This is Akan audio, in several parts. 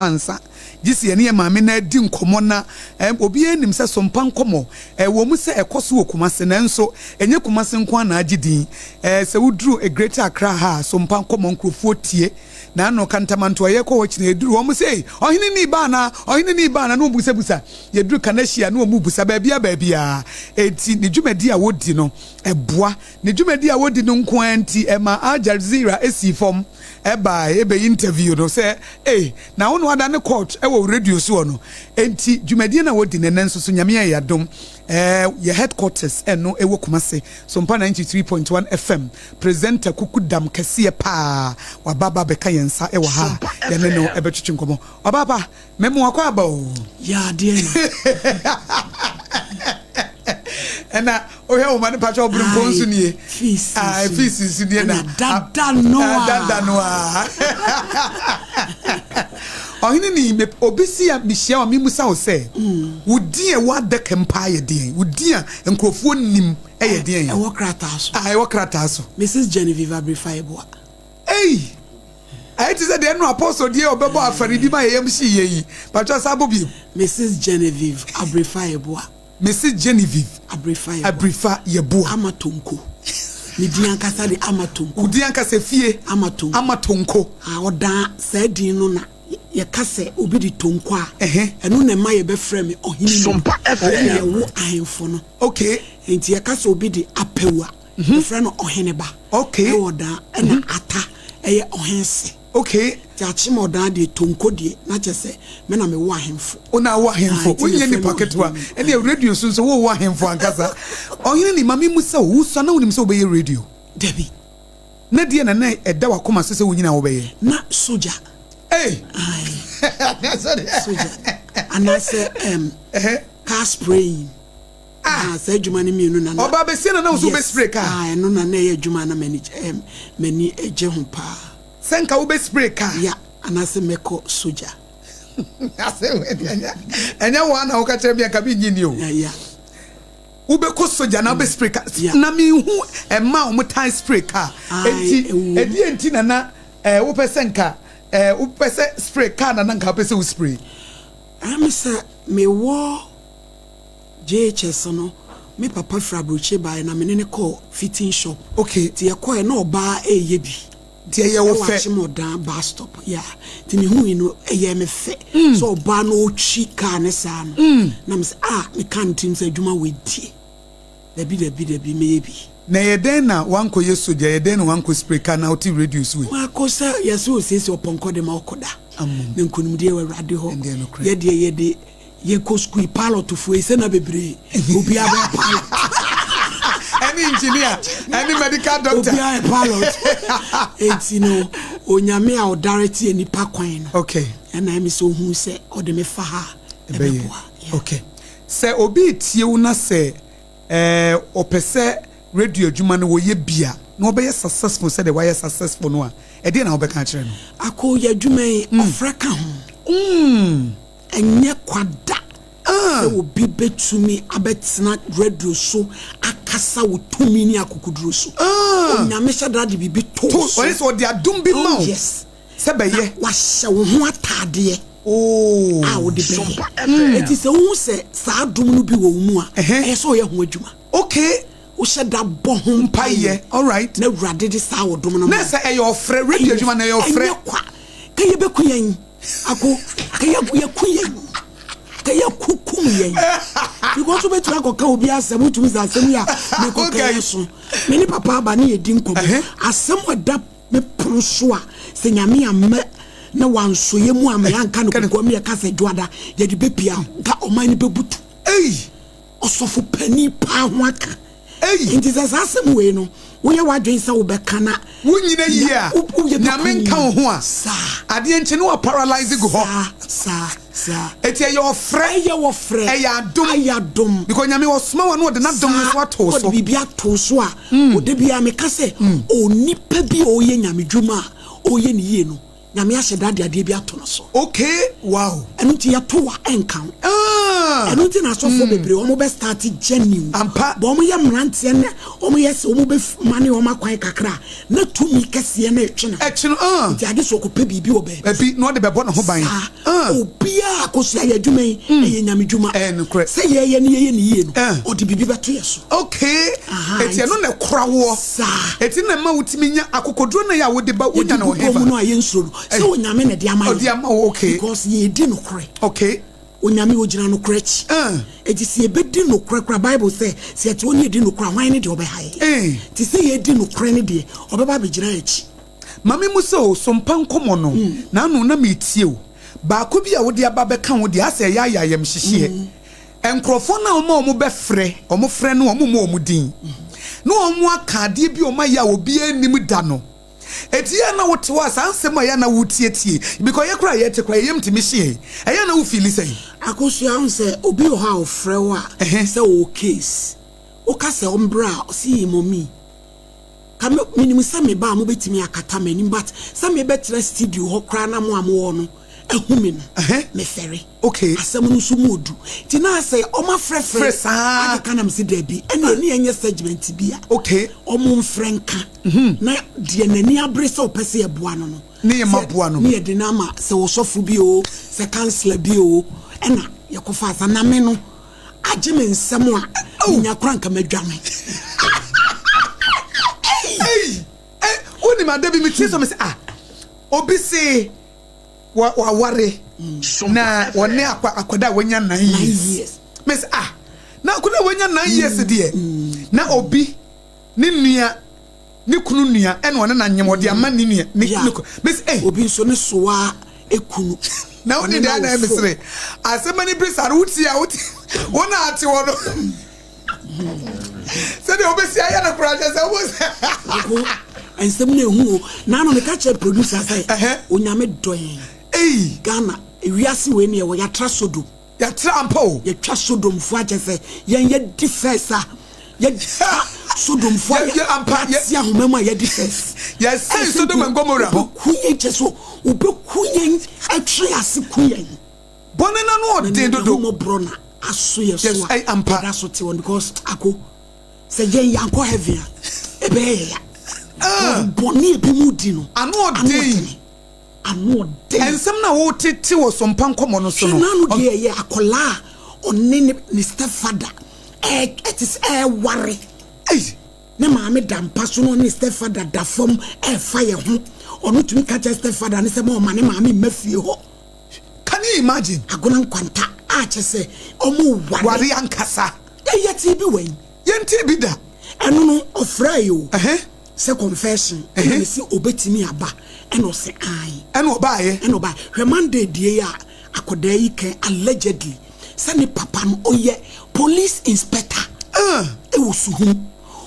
Ansa, gye sɛ yɛne yɛn maame no adi nkɔmmɔ na ɛm, obiara nim sɛ sompa nkɔmmɔ, ɛwɔ mu sɛ ɛkɔ so wɔ Kumasi, nanso ɛnyɛ Kumasi nko ara na agye din. Ɛɛ, sɛ woduru Greater Accra ha a, sompa nkɔmmɔ nkurɔfoɔ tie. Na ano Kantamanto a yɛkɔ hɔ kyina yɛduru hɔ, wɔn sɛ, Ei, ɔhene ni ba anaa? Ɔhene ni ba anaa? Na wɔbusabusa. Yɛduru Kaneshie a, na wɔbusa, baabiara baabiara. Enti ne dwumadi a wɔdi no, ɛboa. Ne dwumadi a wɔdi no nko ara nti, ɛmaa Al Jazeera sii fam. Ɛbae ɛbɛyi interview no sɛ ei na wo na wada ne court ɛwɔ wo radio soɔ no enti dwumadie no a wɔdi no ɛnɛ nso so Nyame ayɛ adom ɛɛ yɛ headquarters ɛno ɛwɔ Kumase Sompa 93.1 FM presenter kuku dam kɛseɛ paa waba aba abɛka yɛn nsa ɛwɔ ha a yɛne no ɛbɛtwetwe nkɔmmɔ Ɔbaapa memo wakɔ aba o. Yɛ adeɛ no. Ɛna Wohwɛ wo ma no pakyɛ ɔbrempɔn nso nie. Aye, fees nso nie na. Dada no a. Dada no a. Ɔhene ni me obi si a mehyia wa memusa wo sɛ wo din a ɛwɔ adaka mu paa yɛ deɛn? Wo din a nkurɔfoɔ nim yɛ deɛn? Ɛwɔ krataa so. Ah, ɛwɔ krataa so. Mrs. Genevieve Abrefa Yeboah. Ei! Ayɛ te sɛ deɛ ɛno apostle deɛ ɔbɛbɔ afɔre bi ma yɛyam hyee yɛn yi. Pakyɛ san bɔ bio. Mrs. Genevieve Abrefa Yeboah. Mese Genevieve Abrifa Yeboah. Ama Tonko. Me din ankasa de Ama Tonko. Wo din ankasa fie? Ama Tonko. Ama Tonko. Ah, ɔdaa saa din no na yɛka sɛ obi de Tonko a, ɛno na ɛma yɛbɛfrɛ me Ɔhene Num. Sompa FM. Ɛna yɛwo ahemfo no. Okay. Nti yɛka sɛ obi de Apawu a, yɛfrɛ no Ɔhene Ba. Okay. Ɛwɔ ɔdaa ɛna Ata ɛyɛ Ɔhense. Okay. Nti akyem ɔdaa deɛ tonko deɛ na kyerɛ sɛ me na mewɔ ahemfo. Wo na wowɔ ahemfo, Ah, nti wonyɛ yɛfrɛ me nipa ketewa. ɔhene. Ɛnneɛ radio so nso wowɔ ahemfo ankasa. Ɔhene ni, ma memmisa wo, wosua na wonim sɛ wobɛyɛ radio? Dabi. Na deɛn na na ɛda w'akoma so sɛ wonyini a wobɛyɛ? Na sogya. Ei! Ae, sogya. Anaasɛ ɛm, car spraying. Ah! Ah, saa adwuma no mmienu na na. Ɔbaa bɛsia na na wo nso wobɛ Yes. spray car? Ah, ɛno na na ɛyɛ adwuma a na m'ani, ɛm, m'ani gye ho paa. Sɛ nka wobɛ spray car. Ya anaasɛ mɛkɔ sogya. Asɛm wei deɛ ɛnyɛ ɛnyɛ wo ara na woka kyerɛ me a nka mennye nni o. Ya ya. Wobɛkɔ sogya na wobɛ spray car. Ya. Na menhu mmaa a wɔtaa spray car. Ae, Enti ɛwom. ɛdeɛn nti na na eh, wopɛ sɛ nka eh, wopɛ sɛ spray car na na nka wopɛ sɛ wo spray? Ɛyɛ me sɛ mewɔ JHS no, me papa firi aburokyire baeɛ na me ne no kɔɔ fitting shop. Okay. Nti yɛkɔeɛ na ɔbaa reyɛ bi. Nti ɛyɛ wo Ɛwɔ fɛ. Akyem Ɔdan bus stop, yeah. Nti mehui no, ɛyɛɛ me fɛ sɛ ɔbaa no ɔretwi car no saa no. Na me sɛ, ah, mekaa no tirim sɛ adwuma wei deɛ, dabi dabi dabi, mɛyɛ bi. Na ɛyɛ dɛn na woankɔyɛ sogya, ɛyɛ dɛn na woankɔ spray car na wote radio so yi? Makɔ sɛ yɛse ɔsiesie ɔpɔnkɔ de ma ɔkɔda. Ammom. Na nkonimdie wɔ Awurade hɔ. Ɛnde ɛyɛ nokorɛ. Yɛ deɛ yɛde Yɛkɔ sukuu yi pilot foɔ yi sɛ na bebree obiara bɛyɛ pilot. Ɛne engineer ɛne medical doctor. Obiara yɛ pilot. Eti no onyame a ɔdare te nipa kwan no. Okay. Ɛna ɛmi sɛ ohun sɛ ɔde me fa ha ɛbɛboa. Yeah. Okay. Sɛ obi retie wo na sɛ ɛɛ ɔpɛ sɛ radio adwuma no wɔyɛ bi a na ɔbɛyɛ successful sɛdeɛ wayɛ successful no a ɛdeɛn na wobɛka akyerɛ no? Ako yɛ adwuma yi ɔfrɛ ka ho. Ɛnyɛ kwa da sɛ obi betumi abɛtena radio so akasa wɔ tumi ne akokoduru so. Onyame hyɛ da de biribi to wo so. Ɔyɛ sɛ ɔde adom bi ma Oh wo yes. sɛ bɛyɛ. Na wahyɛ wo ho ataadeɛ Oh. a wode bɛyɛ. Enti sɛ wohu sɛ saa adom no bi wɔ wo mu a, ɛyɛ sɛ ɔyɛ ho adwuma. Okay. Wohyɛ da bɔ ho mpaeɛ. mpaeɛ. All right. Na Awurade de saa ɔdom no ma Na wo. sɛ ɛyɛ ɔfrɛ, radio adwuma no ɛyɛ ɔfrɛ. Ɛnyɛ kwa. Ka yɛbɛku yɛn. Ako, ka yɛ yɛku yɛn. Ka yɛkukum yɛn. Because wobɛtumi akɔka obi asɛm, wotumi sɛ asɛm yi a mekɔka yɛ so. Me ne papa aba ne yɛdi nkɔmmɔ. Asɛm a ɛda me pono so a sɛ Nyame amma na wansɔ yɛ mu amma yɛanka no kokoam ne yɛka sɛ dwoada yɛde bɛpia nka ɔman no bɛbutu. Ɔsɔfo panin paa ho aka. Ei! Nti sɛ saa asɛm wei no, woyɛ w'adwene sɛ wobɛka na. Wonyina yie a, Nyame nka wo ho a, Saa. adeɛ nkye ne wa paralyze gu hɔ. Saa, saa, saa. Enti ɛyɛ ɔfrɛ. Ɛyɛ ɔfrɛ. Ɛyɛ adom. Ɛyɛ adom. Because Nyame ɔsoma wo a na ɔde n'adom no nso ato wo so. Saa, ɔde biribi ato wo so a, da biara meka sɛ, onipa bi a ɔreyɛ Nyame dwuma a, ɔreyɛ no yie no, Nyame ahyɛ da de adeɛ bi ato no so. Okay, wow. Ɛno nti yɛto wo a, ɛnka wo. Ah. Ɛno nti na asɔfoɔ bebree wɔn bɛ start genuine. Ampa. Bɔ wɔn yɛ mmeranteɛ na wɔn yɛ sɛ wɔn bɛ mane wɔn akwan kakra a, na tumi kɛseɛ na ɛtwe no. Ɛtwe no ah. Nti ade sɛ ɔkɔpɛ biribi wɔ baabi. Baabi na ɔde bɛbɔ ne ho ban. Saa. Ah. Obiara akosua yɛ adwuma yi ɛyɛ Nyame dwuma. Ɛyɛ nokorɛ. Sɛ yɛyɛ no yɛyɛ no yie no, Ah. ɔde biribi bɛto yɛ so. Okay. Aha, Eti ɛno nti- na ɛkora woɔ. Saa. Eti na ɛma wotumi nya akokoduro na yɛ a wode ba wonya Yɛde no wɔ gu bɔ mu hefa? no a yɛnsuro no. Sɛ Onyame na ɛde ama yɛn. Ɔde ama wo, okay. Because yɛdi nokorɛ. Okay. Onyame ogyina nokorɛ akyi. Ah. Eti sɛ yɛbɛdi nokorɛ koraa, Bible sɛ, sɛ yɛte hɔ ne yɛdi nokorɛ a, hwan ne deɛ ɔbɛha yɛn? Eh. Nti sɛ yɛdi nokorɛ no deɛ, ɔbɛba abɛgyina yɛn akyi. Maame mu sɛ o sompa nkɔmɔ no n'ano na metie o. Baako bi a wode aba bɛka ho deɛ asɛ ɛyɛ ayɛ ayamhyehyeɛ. Nkurɔfoɔ no a wɔma wɔn bɛfrɛ, wɔn frɛ no wɔn mmɔ wɔn din. Na wɔn aka adeɛ bi a wɔn ayɛ a obiara nnim da no. Eti yɛ na wote hɔ a saa nsɛm a yɛ na wotietie because yɛ koraa yɛte koraa yɛyam tumi hye yɛn. Ɛyɛ na wo feel sɛn? Akosua, wohu sɛ obi wɔ hɔ a ɔfrɛ wo a sɛ ɔwɔ case. Woka sɛ ɔmbra a, ɔse yii mummy. Ka me menim sɛ meba a mobɛtumi akata m'anim but sɛ mebɛtena studio hɔ koraa na mo a mowɔ no ahu me no, mefɛre. Asɛm no nso mu odu. Nti na asɛ ɔmo afrɛfrɛ Frɛ saa. akeka na mese daabi, ɛna ɛne ɛnyɛ segment bi a ɔmo mfrɛ nka na deɛ n'ani abere sɛ ɔpɛ sɛ yɛboa no no, Ne yɛ ma sɛ boa no. ne yɛde no ama sɛ ɔsɔfo bi o, sɛ councillor bi o, ɛna yɛkɔfa asa na me no agye me nsɛm a menya koraa nka madwane. Ei, eh, wonim ada bi metie sɛ me sɛ ah, obi se waware na wɔne akwadaa a wanya 9 9 years. Years. Me sɛ ah, na akwadaa a wanya 9 years deɛ, na obi ne nua ne kunu nua ɛna ɔne na nyem ɔde ama ne nua ne ne me sɛ eh. Obi nso ne soa ekunu. Na wone Ɔne deɛ na n'awofo. ɛmesere asɛm ani bere saa no wotie a wotie wɔn a ate hɔ no sɛdeɛ wobɛsi ayɛ no koraa kyɛ sɛ wobɛ Ako nsɛm no ehu o. Naano meka kyerɛ producer sɛ Onyame dɔ yɛn. Ei. Ghana ewiase wei ne yɛwɔ yɛatra Sodom. Yɛatra ampa o. Yɛtwa Sodomfo akyɛ sɛ yɛn yɛdi first a yɛtwa Sodomfo a Ampa yɛate ahoma mu a yɛdi first. Yɛsɛn Sodom and Gomorrah ho. Wobɛku yɛn kyɛ so wobɛku yɛn ɛtwe ase ku yɛn. Bɔne na no ɔden dodo. Na mmɔborɔ na aso yɛ so a Yes, ampa. yɛda so te hɔ because ako sɛ yɛn yɛankɔ heaven a ɛbɛyɛ yɛ ya. Bɔne ebi mu di no. Ano ɔden. Ano ɔden. Nsɛm na wotete wɔ sompa nkɔmmɔ no so Hwɛ no. n'ano deɛ ɛyɛ akwadaa a ɔne ne stepfather ɛte sɛ ɛware. Ei. Ne maame da mpa so na ɔne ne stepfather da fam ɛfa yɛ ho. Ɔno tumi ka kyerɛ stepfather ne sɛ ma ɔma ne maame mma fie hɔ. Can you imagine? Agona nkwanta a kyerɛ sɛ ɔmo ware. Ware ankasa. Ɛyɛ ti bi wɛn. Yɛnte bi da. Ɛno no ɔfrɛ yi o. Sɛ confession ɛna ne si obetumi aba ɛna ɔsɛ ae. Ɛna ɔbaayɛ. Ɛna ɔbaayɛ. Hwɛ Monday die yi a akwadaa yi kɛn allegedly sɛ ne papa no ɔyɛ police inspector. Ɛwɔ Suhum.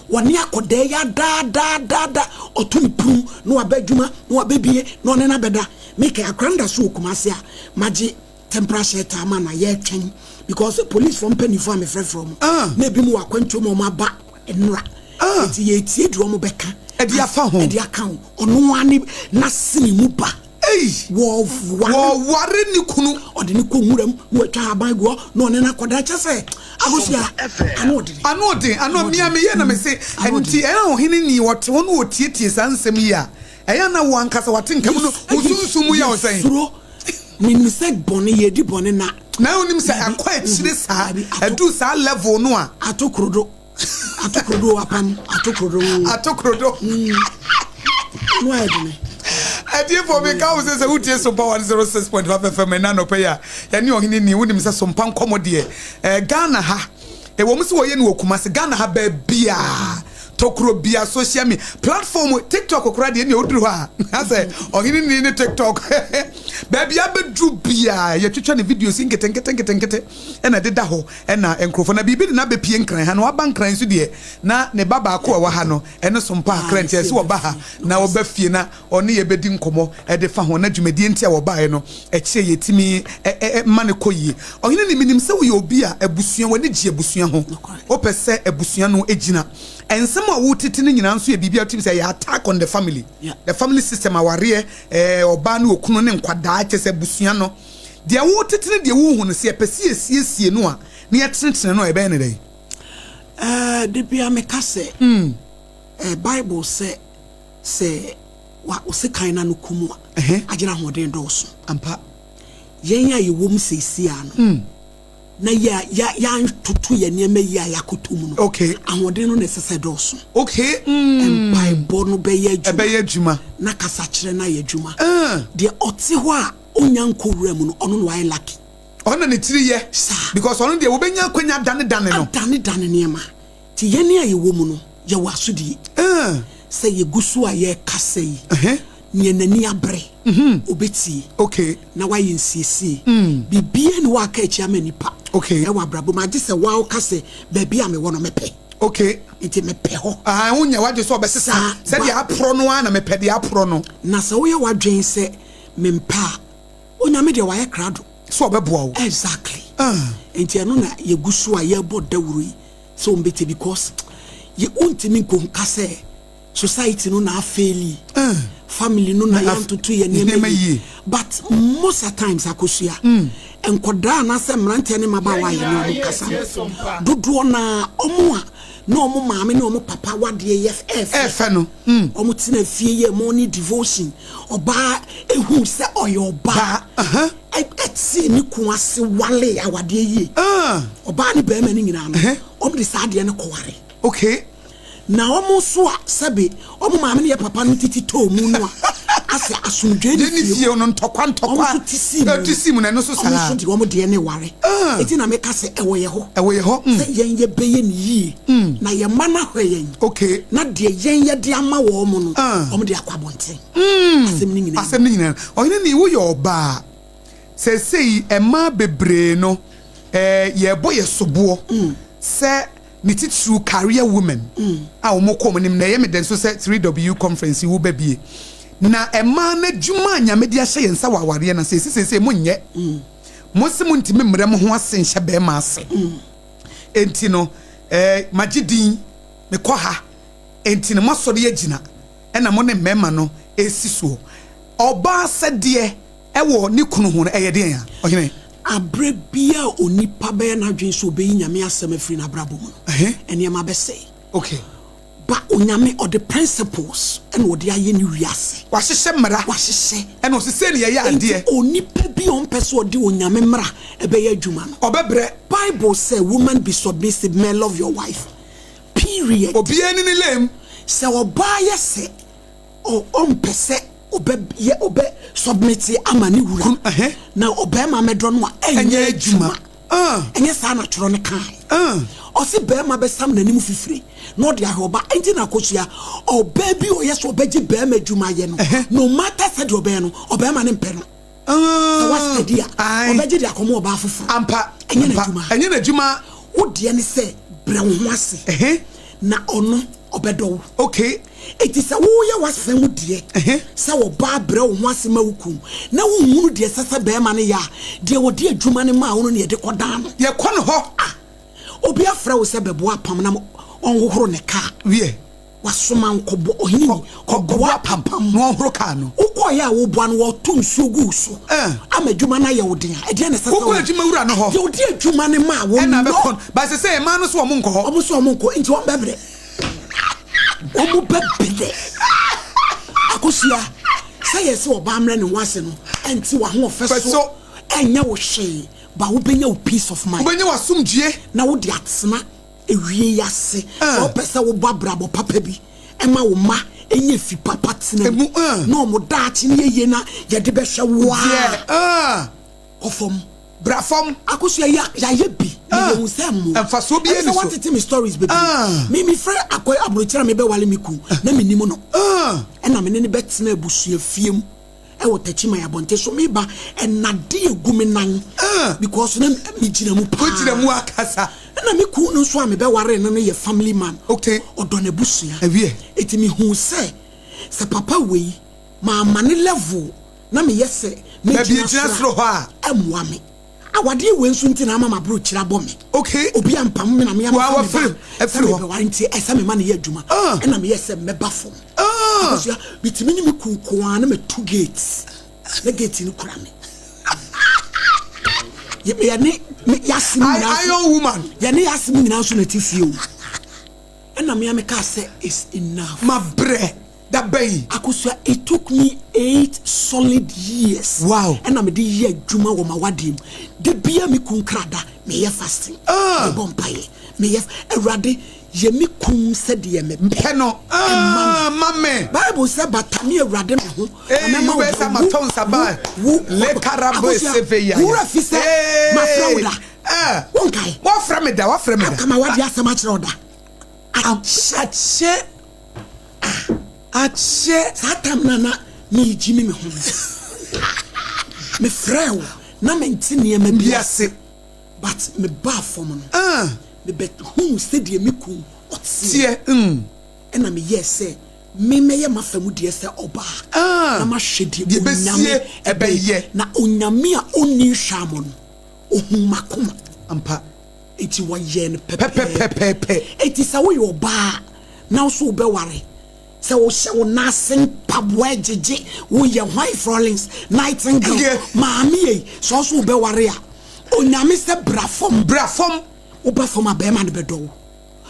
Wɔne akwadaa yi adaadaadaada ɔto ne pum na waba adwuma na wabɛbie na ɔne no abɛda. Meka akora no da so wɔ Kumase a magye temporary shelter ama na yɛretwɛn because police fo mpanimfoɔ a mefrɛfrɛ wɔn na ebi mu wɔ akwantuo mu a wɔn aba nnora. Nti yɛretie deɛ wɔn bɛka. Ɛde afa ho. Ɛde aka ho. Ɔno ara ne n'asene mu ba. Ei. Wɔware. Wɔware ne kunu. Ɔde ne kɔ nwura mu na watwa ahaban gu hɔ na ɔne no akɔda kyɛ sɛ Akosua ano ɔden. Ano ɔden ano mmea meyɛ na mese nti ɛna ɔhene ni ɔte hɔ na ɔtietie saa nsɛm yi a ɛyɛ na wo ankasa wate nka mu no wo sunsum mu yɛ wo sɛn. Suro menim sɛ bɔne yɛdi bɔne na. Na wonim sɛ akɔ akyire saa ɛduru saa level no a. Ato korodo ato korodo apam ato korodo. Ato korodo. No ayɛ dene. Atiefo mi ka wo sɛ sɛ wotie Sompa 106.5 FM ɛna anɔpa yi a yɛne ɔhene ni wonim sɛ Sompa nkɔmmɔ deɛ eh, Ghana ha ɛwɔ mu sɛ wɔyɛ no wɔ Kumase Ghana ha baabiaa tokuro bia social media platform TikTok koraa deɛ ne woduru hɔ a asɛ ɔhene ni ne TikTok baabi abɛduru biaa yɛtwitwa ne videos nketenkete nketenkete ɛna ɛdeda hɔ ɛna nkurɔfoɔ na biribi de na abɛpie Nkran ha na waba Nkran nso deɛ na ne ba baako a ɛwɔ ha no ɛno so mpa akra nti ɛsɛ wɔba ha na wɔba fie na ɔne yɛ bɛdi nkɔmmɔ ɛde fa ho na dwumadie nti a wɔbaeɛ no ɛkyerɛ yɛtumi ma no kɔ yie. Ɔhene ne menim sɛ woyɛ obi a abusua w'ani gye abusua ho, wopɛ sɛ abusua no gyina. Nsɛm a wotete no nyinaa nso yɛ biribi a wotumi sɛ ɛyɛ attack on the family, the family system, awareɛ, ɔbaa ne okunu ne nkwadaa, kyɛ sɛ abusua no. Deɛ wotete ne deɛ wohu no, sɛ yɛpɛ sɛ yɛsiesie no a, na yɛtenetene no a, yɛbɛyɛ no dɛn? Ɛɛ, da biara meka sɛ, ɛɛ, Bible sɛ, sɛ wa wo sekan no ano kum a, agyina ahoɔden dɔɔso. Ampa. Yɛn a yɛwɔ mu seesei ara no, na yɛ yɛ yɛantoto yɛn nneɛma yie a yɛakɔtɔ mu no, okay. Ahoɔden no na ɛsɛ sɛ ɛdɔɔso. Okay. Mm. Mpaebɔ no bɛyɛ adwuma. Ɛbɛyɛ adwuma. Na kasakyerɛ no ayɛ adwuma. Deɛ ɔte hɔ a ɔnnya nkɔ wura mu no, ɔno na wayɛ lucky. Ɔno na ne tiri yɛ. Saa. Because ɔno deɛ wɔbɛnya akwanya adanedane no. Adanedane nneɛma. Nti yɛn a yɛwɔ mu no, yɛwɔ asodie. Sɛ yɛgu so a yɛrekasa yi, nea n'ani abere, ɔbɛtie. Okay. Na wayɛ nsiesie. Biribiara nni hɔ a aka akyi ama nnipa. Okay. Ɛwɔ abrabɔ mu, agye sɛ wo ara woka sɛ, baabi a mewɔ no, mepɛ. Okay. Nti mepɛ hɔ. Ah, wonyɛ w'adwene sɛ ɔbɛsesa. Saa, Sɛdeɛ aporɔ no ara na mepɛ deɛ aporɔ no. Na sɛ woyɛ w'adwene sɛ mempɛ a, Onyame deɛ wayɛ krado. Sɛ ɔbɛboa wo. Exactly. Ah. Nti ɛno na yɛgu so a yɛrebɔ dawuro yi sɛ wɔbɛtie because yɛ wontumi nka sɛ society no na afeeli, Ah. family no na yɛantoto yɛn nneɛma yie. But most at times Akosua, nkɔdaa anaasɛ mmeranteɛ ne mmabaawa a yɛne wɔn kasa no, dodoɔ no ara wɔn a na wɔn maame ne wɔn papa wadeɛ yɛ ɛɛfɛ. Ɛɛfɛ no. Wɔn tena fie yɛ morning devotion. Ɔbaa ehuu sɛ ɔyɛ ɔbaa. Ɛtee ne kun ase walee awadeɛ yie. Ɔbaa ne barima no nyinaa no, wɔn de saa adeɛ no kɔware. Okay. Na wɔn nso a sɛbe wɔn maame ne yɛ papa no tete tɔɔ mu no a, asɛ asomdwoe ne fie no ntɔkwa ntɔkwa. Wɔn nso te sii mu. Te sii mu na ɛno nso saa. Wɔn nso de wɔn deɛ ne ware. Eti na meka sɛ ɛwɔ yɛ hɔ. Ɛwɔ yɛ hɔ. Sɛ yɛn yɛ bɛyɛ ne yie. Na yɛn mma no ahwɛ yɛn. Okay. Na deɛ yɛn yɛ de ama wɔn no, wɔn de akɔ abɔnten. Asɛm no nyinaa. Asɛm no nyinaa. Ɔhene ni woyɛ ɔbaa. Seesei mmaa bebree no, yɛrebɔ yɛ soboɔ sɛ ne titiriw career women a wɔkɔ wɔn anim na ɛyɛ me dɛ nso sɛ 3W conference yi woba bie. Na mmaa no adwuma a Nyame de ahyɛ yɛn nsa wɔ awareɛ no ase, ɛsi seesei monyɛ. Mo se montumi mmrɛ mo ho ase nhyɛ bɛrima ase. Enti no, magye din, mekɔ ha, enti no moasɔre agyina ɛna mo ne mmarima no resi soɔ. Ɔbaa sɛdeɛ ɛwɔ ne kunu ho no, ɛyɛ deɛn a, ɔhene? Aberɛ biara a onipa bɛyɛ n'adwene sɛ ɔbɛyi Nyame asɛm afiri n'abrabɔ mu no, nneɛma bɛsɛe. Okay. Ba Onyame ɔde principles ɛna ɔde ayɛ ne wiase. Wahyehyɛ mmara. Wahyehyɛ. Ɛna ɔse sei na yɛyɛ adeɛ. Enti onipa bi a ɔmpɛ sɛ ɔde Onyame mmara ɛbɛyɛ adwuma no. Ɔbɛbrɛ. Bible sɛ woman be submissive, men love your wife. Period. Obiara ni ne lane. Sɛ ɔbaa yɛ sɛ ɔmpɛ sɛ ɔbɛ yɛ ɔbɛ submit ama ne wura na ɔbɛrima mɛdɔ no a ɛnyɛ adwuma. Ɛnyɛ saa na twerɛ no kae. Ɔse bɛrima bɛsam n'anim fifire na ɔde ahwɛ ɔba. Ɛnti na Akosua ɔbaa bi ɔyɛ sɛ ɔbɛgye bɛrima adwuma ayɛ no no matter sɛdeɛ ɔbɛyɛ no ɔbɛrima no mpɛ no. Sɛ wa steady a ɔbɛgye de akɔma ɔbaa foforɔ. Ampa. Ɛnyɛ n'adwuma. Ɛnyɛ n'adwuma. Wo deɛ ne sɛ brɛ wo ho ase na ɔno ɔbɛdɔ wo. Okay. Enti sɛ woyɛ w'asɛm deɛ sɛ ɔbaa brɛ wo ho ase ma wo kunu na wonhunu deɛ ɛsɛ sɛ barima no yɛ a, deɛ ɔde adwuma no maa wo no na yɛde kɔdan no. Yɛkɔ no hɔ. Ah! Obi afrɛ wo sɛ bɛboa apam na ɔnhohoro ne kaa. Wiɛ. Wasoma wo kɔbɔ ɔhene ni, kɔboa apam. Na ɔnhoro kaa no. Wokɔeɛ a woboa no, wɔto nsuo gu wo so ama adwuma no ayɛ wo den a, ɛdeɛn na ɛsɛ sɛ Wokɔ woyɛ? adwumawura no hɔ. Deɛ ɔde adwuma no maa wo Ɛna no. bɛkɔ no. But sesei mmaa no so wɔn nkɔ hɔ. Wɔn nso wɔn nkɔ, nti wɔn bɛbrɛ. Wɔn bɛbrɛ. Akosua, sɛ yɛse ɔbaa mmrɛ ne ho ase no, ɛnte w'ahoɔfɛ so, ɛnyɛ wo hwee, but wobɛnya wo peace of mind. Wobɛnya w'asomdwie. Na wode atena ewie yi ase. Sɛ wopɛ sɛ wobɔ abrabɔ papa bi ma wo mma nya fi papa tena mu, na wɔn daakye no yɛ yie na yɛde bɛhwɛ wo a, kɔ fam. Bra fam. Akosua ya yayɛ bi na yɛhu sɛ mmoa. Mfasoɔ biara ni so. Ɛne sɛ watete me stories bebree. Me me frɛ akɔ aburokyire a me bɛ wale me kun na me nim no. Ɛna me ne no bɛ tena abusua fie mu ɛwɔ Takyiman abɔnten so me ba ɛnade egu me nan because na me gyina mu paa. Wo gyina mu akasa. Ɛna me kun no nso a me bɛ ware no no yɛ family man. Okay. Ɔdɔ n'abusua. Ɛwiɛ. Eti me hu sɛ sɛ papa wei maa ma ne level. na meyɛ sɛ Baabi mɛgyina egyina soro hɔ a. ɛmmoa me. Awadeɛ wei nso nti na ama m'aburokyire abɔ me. Okay. Obi ampam me na me ara Wa mafa wa me ba firi sɛ afiri hɔ. mebɛware nti ɛsɛ mema no yɛ adwuma. Ah. Ɛna meyɛ sɛ mɛba fam. Ah. Akosua, metumi ne me kunu nko ara na matu gate na gate no kura me. Yɛne yɛase mu nyinaa. Iron woman. Yɛne yɛase mu nyinaa nso na ɛte fie o. Ɛna mea mekaa sɛ it's enough. Mabrɛ da bɛn. Akosua, it took me 8 solid years. Wow. Ɛna mede yɛ adwuma wɔ m'awadeɛ mu. Da biara me kun kra da, meyɛ fasting. Ah. Mebɔ mpaeɛ. Meyɛ, Awurade, yɛ me kun sɛdeɛ mepɛ. Pɛ no. Ah, ma me. Bible sɛ bata me Awurade me ho. Hey, na mɛma wo wobɛyɛ sɛ deɛ matɔ nsa wo, Le karabo Akosua, eseve ya. wo werɛ fi sɛ mafrɛ wo da. Eh. Wonkae? Wafrɛ me da, wafrɛ me da. Aka m'awadeɛ asɛm akyerɛ wo da. Akyɛ. Akyɛ. Saa tam no a na meregye me me ho no, mefrɛɛ wo na mente nneɛma bi ase. But mebaa fam no, Ah. mebɛhuu sɛdeɛ me kun ɔteɛ. Teɛ, mm. Ɛna meyɛɛ sɛ me mɛyɛ m'afa mu deɛ sɛ ɔbaa. Ah. Na mahwɛ deɛ Deɛ Onyame ɛbɛsie ɛbɛyɛ. Na Onyame a ɔnni nhwɛamɔ no, ɔhuu m'akoma. Ampa. Enti wɔyɛɛ no pɛpɛɛpɛ. Pɛpɛpɛpɛ. Enti sɛ woyɛ ɔbaa na wo so wobɛware, sɛ wohyɛ wo nan ase mpaboa gyegye, woyɛ hwan Florence Nightingale, Yeah. maame yei, sɛ wo so wobɛware a, Onyame sɛ bra fam. Bra fam. Woba fam a bɛrima no bɛdɔ wo.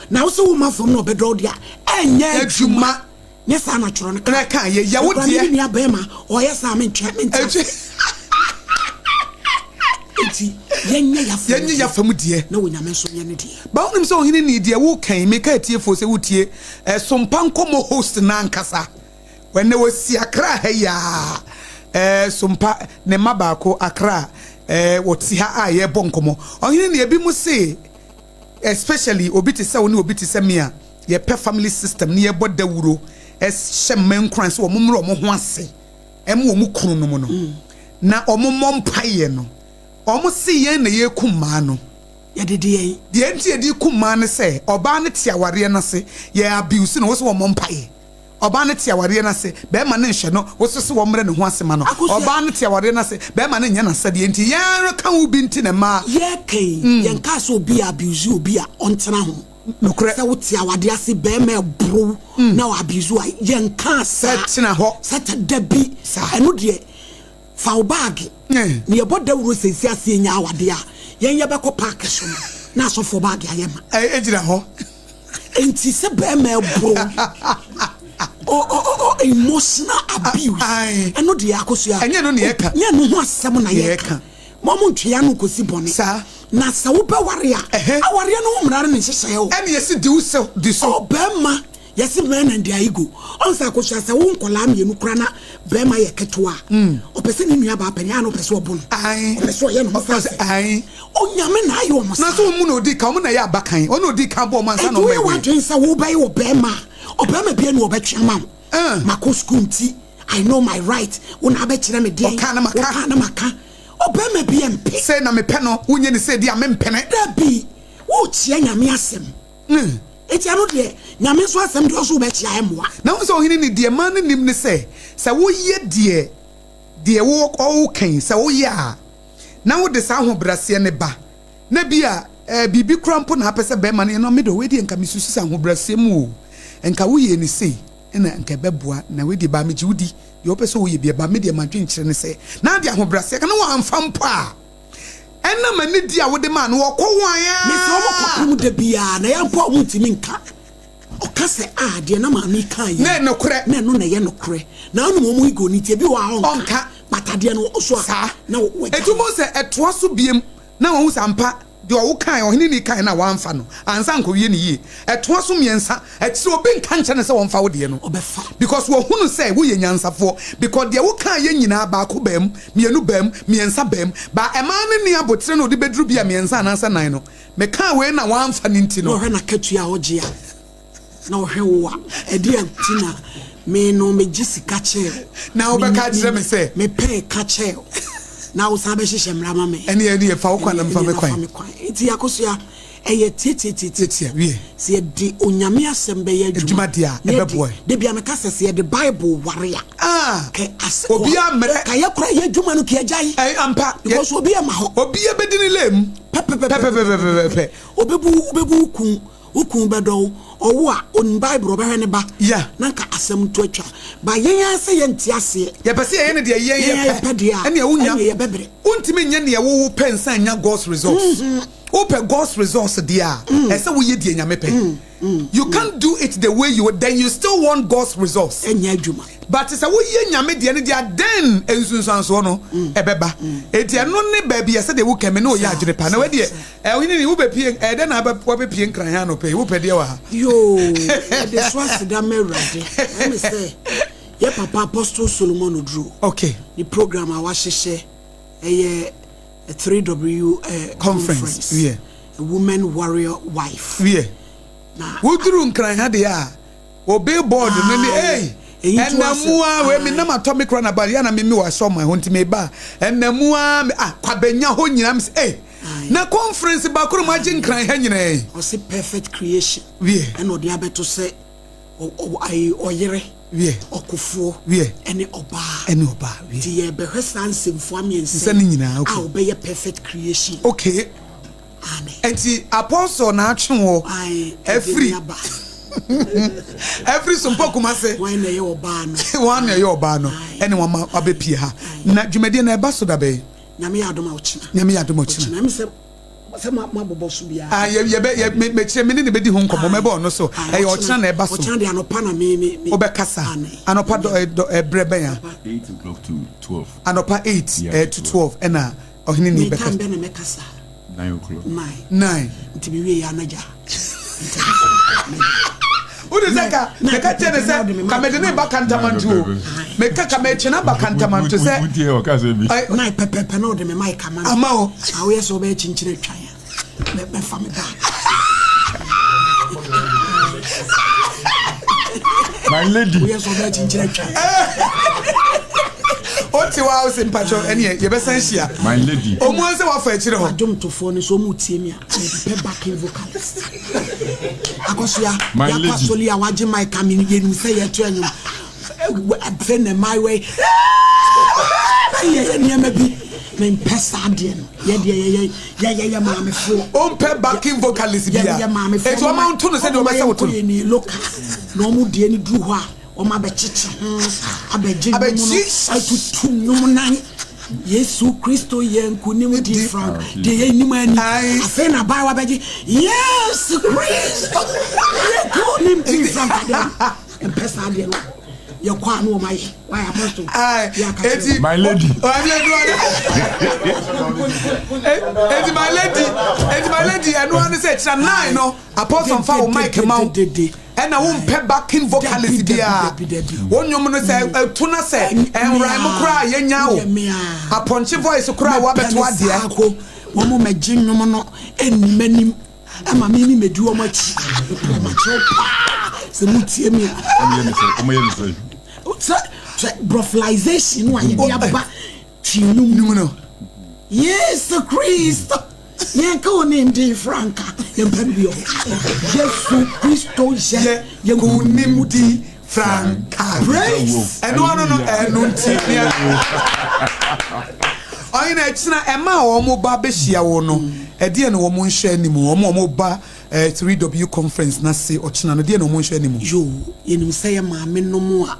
Na wo sɛ woma fam na ɔbɛdɔ wo deɛ a, ɛnyɛ adwuma. Nyɛ saa na twerɛ no ka. Na ɛka yɛ yɛ wo Mekura deɛ. me nua bɛrima ɔyɛ saa mentwɛ mente ase. Enti yɛnyɛ yɛn Yɛnyɛ yɛn fam deɛ. Na Onyame nso nyɛ ne deɛ. Ba wonim sɛ ɔhene nii deɛ woka yi meka atiefoɔ sɛ wotie Sompa Nkɔmmɔ host no ankasa ɛnɛ wɔsi Accra ha yi aa Sompa ne mma baako Accra wɔte ha a yɛbɔ nkɔmmɔ ɔhene nii ebi mo se especially obi te sɛ wo ne obi te sɛ me a yɛpɛ family system ne yɛbɔ dawuro hyɛ mma nkuran sɛ wɔn mmerɛ wɔn ho ase ɛma wɔn kunu nom no na wɔn mmɔ mpaeɛ no wɔn se yɛn na yɛkum mmaa no. Yɛde deɛn? Deɛ nti yɛde kum mmaa ne sɛ ɔbaa no te awareɛ no ase yɛ abuse no wo se wɔmmɔ mpaeɛ ɔbaa no te awareɛ no ase bɛrima no nhyɛ no wo so se wɔmmrɛ ne ho ase ma no Akosua. ɔbaa no te awareɛ no ase bɛrima no nyɛ n'asɛdeɛ nti yɛn reka wo bi nti na mmaa. Yɛreka yi yɛnkaa sɛ obi abuse obi a ɔntena ho. Nokorɛ. Sɛ wote awadeɛ ase bɛrima ɛboro wo na wɔ abuse wo a yɛnkaa saa. Sɛ tena hɔ. Sɛ te dabi. Saa. Ɛno deɛ fa wo baage na yɛbɔ dawuro sɛsi ase yɛnya awadeɛ a yɛn yɛbɛkɔ paake so no na asɔfoɔ baage ayɛ ma. Ɛgyina hɔ. Enti sɛ bɛrima ɛboro o emotional abuse ɛno deɛ Akosua. Ɛnyɛ no na yɛka. Nyɛ no ho asɛm na yɛka. Mo mo ntwe ano nkosi bɔne. Saa. Na sɛ wobɛware a, awareɛ no ho mmara ne ne nhyehyɛeɛ o. Ɛne yɛsi di wo so di so. Ɔbɛrima yɛsi men and their ego. Ɔn sɛ Akosua sɛ wo nkɔlaa mmienu koraa na bɛrima yɛ ketewa a, ɔpɛ sɛ ne nua baa panin a na ɔpɛ sɛ ɔbo no. Ɔpɛ sɛ ɔyɛ ne ho sɛ asɛ. Onyame na ayɛ ɔmo saa. Na so ɔmo na odi kan, ɔmo na ɛyɛ abakan. Ɔno na odi kan bɔ ɔmo ansa na Enti ɔmo woyɛ ɛwɛ. w'adwene sɛ wobɛyɛ ɔbɛrima a, ɔbɛrima biara ni ɔbɛtwe ama wo. Makɔ sukuu nti, I know my right. Wo na abɛkyerɛ me deɛn. Ɔka na maka. Ɔka na maka. Ɔbɛrima bi ɛmpe. Sei na mepɛ no, wonyɛ no sei deɛ a mempene. Dabi, worekyea Nyame asɛm. Enti ɛno deɛ, Nyame nso asɛm deɛ ɔso wobɛkyea ɛmmoa. Na wohu sɛ ɔhene ni, deɛ mmaa no nim ne sɛ, sɛ woyɛ deɛ deɛ wo ɔreka yi, sɛ woyɛ a, na wode saa ahobrɛaseɛ no ba, na bi a eh, biribi koraa mpo na apɛ sɛ bɛrima no yɛ no, me dɔ, wei deɛ nka mesusu sɛ ahobrɛaseɛ mu o, nka woyɛɛ no sei na nka ɛbɛboa, na wei deɛ baa megye wo di, deɛ wopɛ sɛ woyɛ biara, ba me deɛ m'adwenkyerɛ ne sɛ, na ade ahobrɛaseɛ ka na wamfa mpo a, ɛnam anidie a wode maa no, ɔkɔ wan Mesrɛ wɔn ara. kɔpem da biara, na yɛn mpo a wɔntumi nka. Ɔka sɛ, Ah, deɛ na maame yi kaa yei, Na ɛyɛ nokorɛ. na ɛno na ɛyɛ nokorɛ. Na wonim wɔn ego no nti, ebi wɔ hɔ a ɔnka. Ɔnka. But adeɛ no ɔso a, Saa. na wagya. Enti wobɛhu sɛ ɛtoa so biom, na wahu sɛ ampa, deɛ ɔwo kaeɛ, ɔhene ni kaeɛ no a wamfa no, ansa ankɔwie no yie. Ɛtoa so mmiɛnsa, akyire obi nka nkyerɛ no sɛ ɔmfa wo deɛ no. Ɔbɛfa. Because wahunu sɛ woyɛ nyansafoɔ. Because deɛ wokaeɛ nyinaa, baako baa mu, mmienu baa mu, mmiɛnsa baa mu. But ɛmaa no nni aboterɛ na ɔde bɛduru bi a mmiɛnsa anaasɛ nnan no, Mekaa wei na wamfa no nti no. Na ɔhwɛ n'akatua a ɔgye a, na ɔhwɛ wo a, ɛdeɛn nti na me no megye sika kyɛɛ wo? Na wobɛka akyerɛ me sɛ. Mepɛɛ ka kyɛɛ wo, na wosan bɛhyehyɛ mmara ma me. Ɛnneɛ, ɛnneɛ fa wo kwan na mefa me kwan. Ɛnneɛ na fa me kwan. Nti Akosua, ɛyɛ tiatiatiatia. Tiatia, wie. Sɛ yɛde Onyame asɛm bɛyɛ adwuma. Adwuma deɛ a, ɛbɛboa yɛn. Da biara meka sɛ, sɛ yɛde Bible ware a. Ah! Kɛ ase. Obiara mmrɛ. Ka yɛ koraa yɛ adwuma no ka yɛgyae. Ɛy, ampa. Because obiara mma hɔ. Obiara bɛdi ne lane mu. Pɛpɛpɛpɛpɛpɛ. Obebu wo, obebu wo kun, wo kun bɛdɔ wo. Ɔwo a onim Bible ɔbɛhwɛ ne ba. Yeah. Na nka asɛm nto atwa. Ba yɛn ara sɛ yɛnte aseɛ. Yɛpɛ sɛ yɛyɛ no deɛ yɛn Yɛn yɛpɛ. yɛpɛ deɛ a, Ɛnneɛ wonya. ɛnneɛ yɛbɛbrɛ. Wontumi nyɛ neɛ wo wo pɛ nsan nya God's results. Wopɛ God's results deɛ a, ɛsɛ woyɛ deɛ Nyame pɛ. You can't do it the way you then you still want God's results. Ɛnyɛ adwuma. But sɛ woyɛ Nyame deɛ no deɛ a then nsunsuansoɔ no ɛbɛba. Enti ɛno ne baabi a sɛdeɛ woka me ne woyɛ adwene pa. Na wei deɛ ɔhene ni wobɛpie ɛyɛ dɛn na wabɛpie Nkran ha anɔpa yi? Wopɛ deɛ wɔ ha? Yoo, yɛde so aseda ma Awurade. Ɛne sɛ yɛ papa Apostle Solomon Oduro. Okay. Ne program a wahyehyɛ ɛyɛ 3W eh, Conference. conference. Yeah. Women Warrior Wife. Yeah. Na Woduru Nkran ha deɛ a, wɔ billboard no ne Aye. ei Eyi nso ɛnam asɛ- mu a wei aye. me nam atɔ me kora na ba yɛ na me me wɔ asɔ man hɔ nti me ba ɛnam mu a me ah kwabenya hɔ nyinaa me sɛ ei Aye. na conference baako na mo agye Nkran ha nyinaa yi. Ɔse perfect creation. Wie. Ɛna ɔde abɛto sɛ ayi, ɔyere, Wie. ɔkofoɔ, Wie. ɛne ɔbaa. Ɛne ɔbaa. Wie. Nti yɛbɛhwɛ saa nsɛmfua mmiɛnsa Nsa no nyinaa, okay. a ɔbɛyɛ perfect creation. Okay. Amen. Nti apostle na atwe wɔ Aye, ɛfiri ɛde aba. ɛfiri Sompa Kumase. Wɔn na ɛyɛ ɔbaa no. Wɔn na ɛyɛ ɔbaa no. Aye. Ɛne wɔn ma abɛpie ha. Na dwumadie na ɛba so da bɛn? Nyame yɛ adom a ɔkyena. Nyame yɛ adom a ɔkyena. Ɔkyena. Ɛmi sɛ sɛ mo abobɔ so biara. Ah, yɛ yɛbɛ yɛ me mekyerɛ me ne ne bɛdi ho nkɔmmɔ mɛbɔ ɔno so. Aye, Ɛyɛ ɔkyena na ɛba so. Ɔkyena de anɔpa na me me me. Wobɛkasa. Amen. Anɔpa dɔ dɔ ɛbrɛ bɛn a? 8 o'clock to 12. Anɔpa 8 Yeah, to 12 ɛna ɔhene ni Me time bɛkasa. bɛ na mɛkasa. 9 o'clock. 9. 9. Nti me wie yɛ anagya. Wode sɛ ka meka kyerɛ ne sɛ ka mede ne ba kantamanto o. Meka ka mekyena ba kantamanto sɛ Wontie ɔka sɛ bi. Ai, 9 pɛpɛpɛ na ɔde me mic ama me. Ama wo. A woyɛ sɛ wobɛyɛ kyenkyene atwan a mɛfa me bag. My lady. Woyɛ sɛ wobɛyɛ kyenkyene atwan. Wote wa wo se mpakyɛ ɛneɛ yɛbɛsan hyia. My lady. Ɔmu sɛ wafa akyire hɔ. Adwomtofoɔ no sɛ ɔmu tie me a mepɛ backing vocalist. Akɔsoa My yɛakɔ lady. asɔle a wagye mic a me yɛnim sɛ yɛto anwom. Afei na mmaayewa yi yɛyɛ nneɛma bi mempɛ saa deɛ no yɛdeɛ yɛyɛ yɛyɛ maamefoɔ. Wompɛ backing vocalist bia. Yɛ maamefoɔ. Enti ɔma nto no sɛdeɛ ɔbɛsɛ wo to no. Ɔma yɛnkɔ yɛ ni local na ɔmo deɛ no duru hɔ a ɔmo abɛkyekye ho abɛgye nnwom no Abɛgye. atutu nnwom nan. Yesu Kristo yɛ nkonim di frank deɛ yɛ nim ani. Aye. Afei na abaayewa bɛgye Yesu Kristo yɛ nkonim di frank adeɛ no mpɛ saa adeɛ no yɛkɔ a na ɔmo ayɛ wayɛ apostle. Aye. Yɛ aka kyerɛ Eti My lady. Ɔne ɛnu ane. Eti my lady, eti my lady ɛnu ane sɛ kyerɛ 9 no apostle nfa wo mic ma wo. Dede. Ɛna wompɛ backing vocalist Dabi, biara. dabi, dabi. Wo nnwom no sɛ ɛto na sɛ ɛnwran mu koraa yɛnya wo. Woyɛ me a. Apɔnkye voice koraa wabɛto adeɛ. Saako wɔn mo mɛgye nnwom no ɛnim anim ɛma mi mi mɛdi wɔn akyi ɔmakyerɛw paa sɛ mo tie mi a Ɔmo yɛ ne sɛ, ɔmo yɛ ne sɛ. sɛ sɛ brofilization no a yɛde aba twi nnwom Nnwom no. Yesu Kristo yɛn ka wɔn nim di franka yɛn pɛ no bi wɔ hɔ Yesu Kristo yɛ Yɛ kunim di franka. Praise. Ɛno ano no ɛno nti nea ɔyɛ ɛkyina ɛma a wɔn ba bɛhyia wo no ɛdeɛ na wɔn nhwɛ anim wɔn a wɔn ba 3W conference na se ɔkyina no deɛ na wɔn nhwɛ anim. Yo, yɛnim sɛ yɛ maame nom a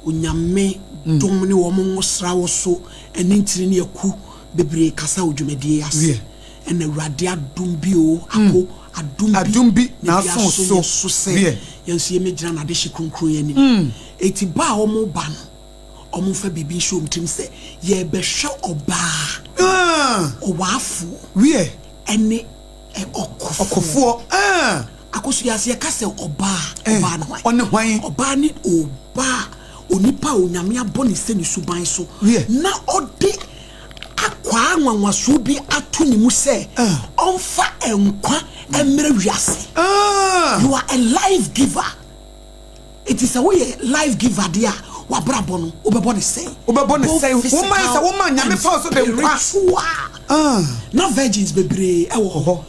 Onyame dom ne wɔn nwosra wɔ so ɛne ntiri ne aku bebree kasa wɔ dwumadie yi ase. Wie. Ɛna Awurade adom bi o, ako adom bi Adom bi na na bi aso aso so. yɛ so sɛ Wie. yɛn nso yɛmɛgyina n'adehye kronkron yɛn anim. Eti ba a wɔn ba no, wɔn mfa biribi nhyɛ wɔn tirim sɛ yɛbɛhwɛ ɔbaa ɔwaafoɔ Wie. ɛne ɔkofoɔ. Ɔkofoɔ. Akoso yɛ ase yɛka sɛ ɔbaa, ɔbaa ne hwan? Ɔne hwan? Ɔbaa ne ɔbaa onipa a Onyame abɔ ne sɛ ne suban so. Wie. Na ɔde akwaa nwanwasoɔ bi ato ne mu sɛ ɔmfa nkwa mmerɛ wiase. You are a life giver. Eti sɛ woyɛ life giver deɛ a wabrabɔ no wobɛbɔ ne sɛn? Wobɛbɔ ne Both sɛn? physical Woma sɛ woma Nyame and fa wo so de nkwa. spiritual. Na virgins bebree ɛwɔ hɔ.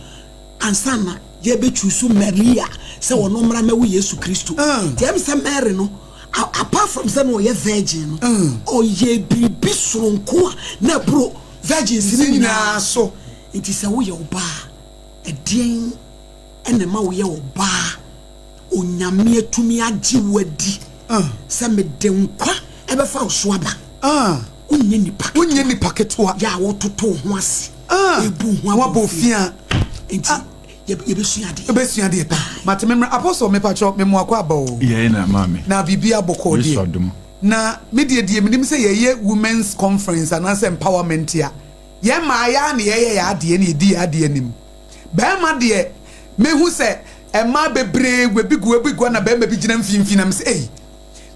Ansa na yɛbɛtwi so Maria sɛ ɔno mmra mɛwo Yesu Kristo. Nti ɛm sɛ Mary no apart from sɛ na ɔyɛ virgin no ɔyɛ biribi soronko a na ɛboro virgins no Nyinaa nyinaa so. Nti sɛ woyɛ ɔbaa ɛdeɛn ɛna ɛma woyɛ ɔbaa? Onyame atumi agye wo adi sɛ mede nkwa ɛbɛfa wo so aba. Wonyɛ nipa ketewa. Wonyɛ nipa ketewa. Yɛ a wototo wo ho ase. Ebu wo ho abomfia. Nti yɛbɛsua adeɛ. Yɛbɛsua adeɛ pa. Mate me mmra. Apostle mepakyɛw me moakɔ aba o. Yɛɛ na maame. Na biribi abɔkɔɔ deɛ. Yesu adom. Na me deɛ deɛ menim sɛ yɛyɛ women's conference anaasɛ empowerment a, yɛn mmaa yɛ ara na yɛyɛ yɛn adeɛ na yɛdi yɛn adeɛ anim. Barima deɛ mehu sɛ mmaa bebree ebi gu ebi gu na barima bi gyina mfimfini na mesɛ ei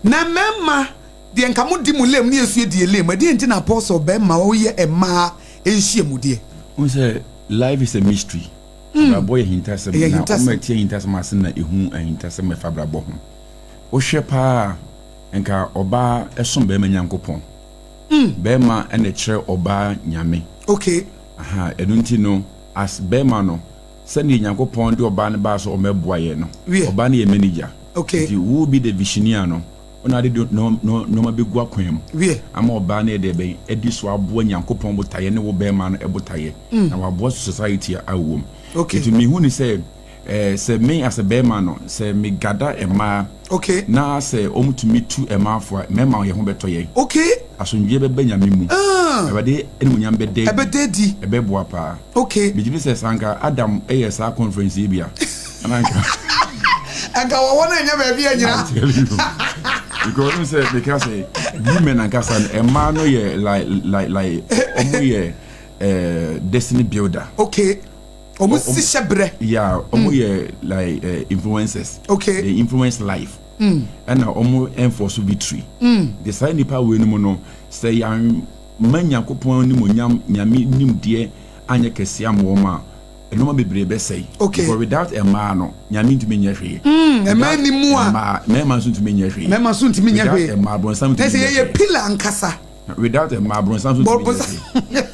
na mmarima deɛ nka mo di mo lem ne yɛsu yɛdi yɛ lem ɛdeɛ nti na apostle barima woyɛ mmaa nhyiamudeɛ. Wohu sɛ life is a mystery. Abrabɔ yɛ ahintasɛm na wɔn a ɛte ahintasɛm ase na ɛhu ahintasɛm a ɛfa abrabɔ ho. Wohwɛ paa a nka ɔbaa som barima Nyankopɔn. Barima na ɛkyerɛ ɔbaa Nyame. Okay. Aha, ɛno nti no, as bɛrima no, sɛdeɛ Nyankopɔn de ɔbaa no baa sɛ ɔmmɛboa yɛn no, ɔbaa no yɛ manager. Okay. Nti wo be the visioneer no, wo na ade nneɛma bɛgu akwan mu ama ɔbaa no yɛ deɛ bɛn, adi so aboa Nyankopɔn botaeɛ ne wo bɛrima no botaeɛ, na waboa society a wowɔ mu. Okay. Nti mehu ne sɛ, Eh, sɛ me as a bɛrima no, sɛ me gada mmaa, Okay. na sɛ wɔn tumi tu mmaa fo a, mmarima yɛn ho bɛtɔ yɛn. Okay. Asomdwoeɛ bɛba Nyame mu. Ah. Awurade animuonyam bɛda adi. Ɛbɛda adi. Ɛbɛboa paa. Okay. Megye di sɛ sɛ anka Adam yɛ saa conference yi bi a, ana anka. Anka wɔwɔ no ɛnyɛ baabi anyina. I tell you. Because n sɛ meka sɛ women ankasa no, mmaa no yɛ like like like wɔn yɛ eh, destiny builder. Okay. Ɔmo si hyɛ brɛ. Yeah, ɔmo yɛ like influencers. Okay. They influence life. Ɛna ɔmo enforce victory. De saa nipa wei no mu no, sɛ yan ma Nyankopɔn animuonyam, Nyame nimdeɛ anyɛ kɛseɛ ama wɔn a, nneɛma bebree bɛsɛe. Okay. Because without mmaa no, Nyame ntumi nyɛ hwee. Mmaa ni mu a. Mmaa, mmarima nso ntumi nyɛ hwee. Mmarima nso ntumi nyɛ hwee. Without mmaa, bronsam ntumi nyɛ hwee. Ɛsɛ yɛyɛ pillar ankasa. Without mmaa, bronsam nso ntumi nyɛ hwee.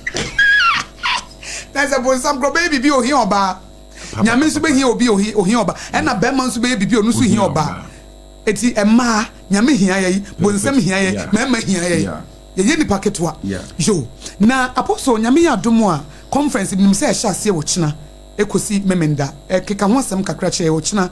Na sɛ bonsam korɔ bɛyɛ biribi ohia ɔbaa. Nyame nso bɛhia obi ohia ɔbaa. Ɛna bɛrima nso bɛyɛ biribi ɔno nso hia ɔbaa. Eti mmaa, Nyame hia yɛn, bonsam hia yɛn, mmarima hia yɛn. Yɛyɛ nipa ketewa. Yo. Na Apostle, Nyame yɛ adom a, conference menim sɛ ɛhyɛ aseɛ ɔkyena ɛkɔsi Memenda. Keka ho asɛm kakra kyerɛ yɛn, ɔkyena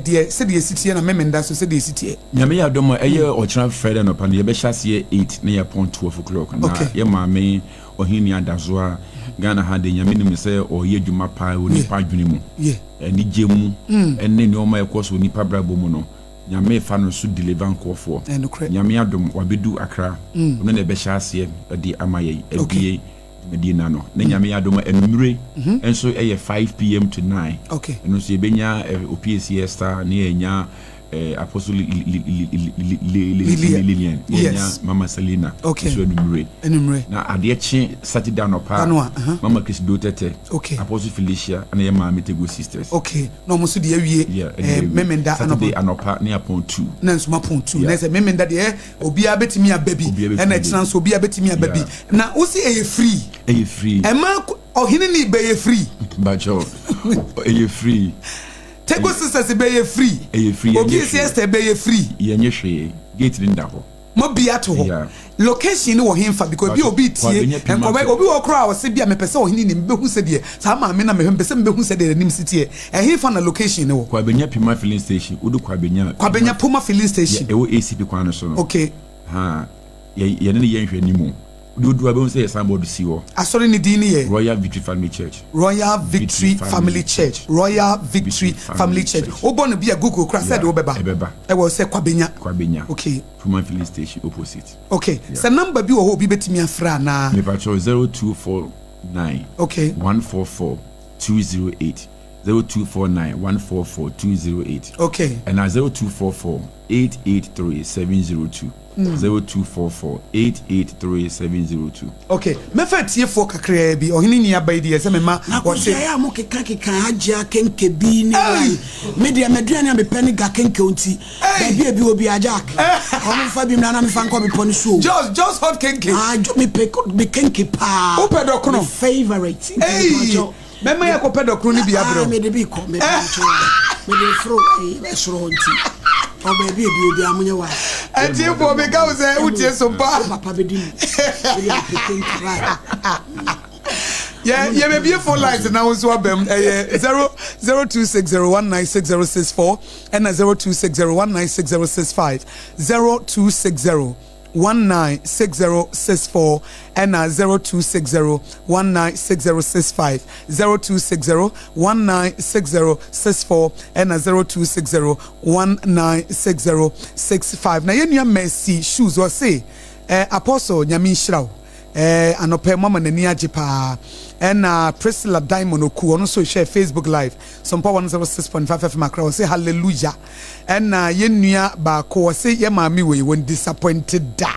deɛ sɛdeɛ ɛsi teɛ na Memenda nso sɛdeɛ ɛsi teɛ. Nyame yɛ adom a, ɛyɛ ɔkyena Friday anɔpa no yɛbɛhyɛ aseɛ 8 na yɛapɔn 12 o'clock. Na yɛ maame Ɔhene Adazoa, Ghana ha de Nyame nim sɛ ɔyɛ adwuma paa wɔ nipa adwene mu, anigye mu, ɛne nnoɔma a ɛkɔ so wɔ nipa abrabɔ mu no, Nyame fa no so deliver nkorɔfoɔ. Nyame adom wabedu Accra, ɔno na ɛbɛhyɛ aseɛ de ama yɛn abue dwumadie no ano. Na Nyame adom a anumere nso yɛ 5 pm to 9, ɛno nso yɛbɛnya Opiesie Esther ne yɛanya Apostle Lillian, yɛnya Mama Selina nso anumere. Na adeɛ kye Saturday anɔpa a, Mama Chris Dotete, Apostle Felicia, ɛna yɛ maame Tego Sisters. Okay, na wɔn nso deɛ awie Memenda anɔpa. Saturday anɔpa ne apɔn 2. Na nso mapɔn 2. Na sɛ Memenda deɛ obiara bɛtumi aba bi, ɛna ɛkyena nso obiara bɛtumi aba bi. Na wosi ɛyɛ free. Ɛyɛ free. Ɛma ɔhene ni bɛyɛ free. Bakyɛw, ɛyɛ free. Tego Sisters bɛyɛ free. Ɛyɛ free. Obi esi Esther bɛyɛ free. Yɛnyɛ hwee. Gate no da hɔ. Mo bi ato hɔ. Yeah. Location no wɔ henfa because bi obi tie nkɔmɔ obi wɔ koraa ɔse bi a mepɛ sɛ ɔhene nim bɛhu sɛ deɛ saa maame na mehwɛ mepɛ sɛ mebɛhu sɛ deɛ n'anim si teɛ. Ɛhenfa na location no wɔ? Kwabenya Puma filling station. Wodu Kwabenya. Kwabenya Puma filling station. Yeah, ɛwɔ ACP kwan no so no. Okay. Ha, yɛne no yɛ nhwɛanimu. Wode odu a bɛhu sɛ yɛ signboard si hɔ. Asɔre no din ne yɛ? Royal Victory Family Church. Royal Victory Family Church. Royal Victory Family Church. Wobɔ no bi a Google koraa sɛ de wobɛba. Ɛbɛba. Ɛwɔ sɛ Kwabenya. Kwabenya. Okay. Puma filling station opposite. Okay. Sɛ number bi wɔ hɔ obi bɛtumi afrɛ anaa? Mepakyɛw 0249. Okay. 144 208. 0249 144 208. Okay. Ɛna 0244 883 702. 0244 883 702. Ok, mɛfa atiefoɔ kakraa bi. Ɔhene nni aba yi deɛ sɛ mema Na wɔte. kosua yɛ a mo keka keka agye akenke bi ne Ei! line. Me deɛ m'aduane a mepɛ ne ga kenke nti Ei! baabi a ebi wɔ biara Jack ɔmo nfa bi mmra na mefa nkɔ bepɔ no so o. Jos, Jos hot kenke. Ah, jo, mepɛ me kenke paa. Wopɛ dɔkono? Me favourite. Nti Ei! mepakyɛw. Mɛma yɛakɔpɛ dɔkono no bi abrɛ Ah, wo. mede bi kɔ, mepakyɛw. Mede foro ɛyi ɛsoro hɔ nti. Ɔ baabi ebi wɔ biara monyɛ wa. Atiefoɔ meka wo sɛ wotie so pa. Wo papa bɛdi mu. Mede mepɛ kenke right. Yɛ yɛbɛbie phone lines na wo nso aba mu. Ɛyɛ 0026019606 ɛna 0260196065, 0260196064 ɛna 0260196065, 0260196064 ɛna 0260196065. Na yɛn nua Mercy Shoes ɔse, Apostle, Nyame nhyira wo. Anɔpa yi moama n'ani agye paa. Ɛna Priscilla Diamond Oku ɔno nso rehwɛ Facebook live Sompa 106.5 FM Accra, ɔse hallelujah. Ɛna yɛn nua baako ɔse yɛ maame wei wɔn disappoint da.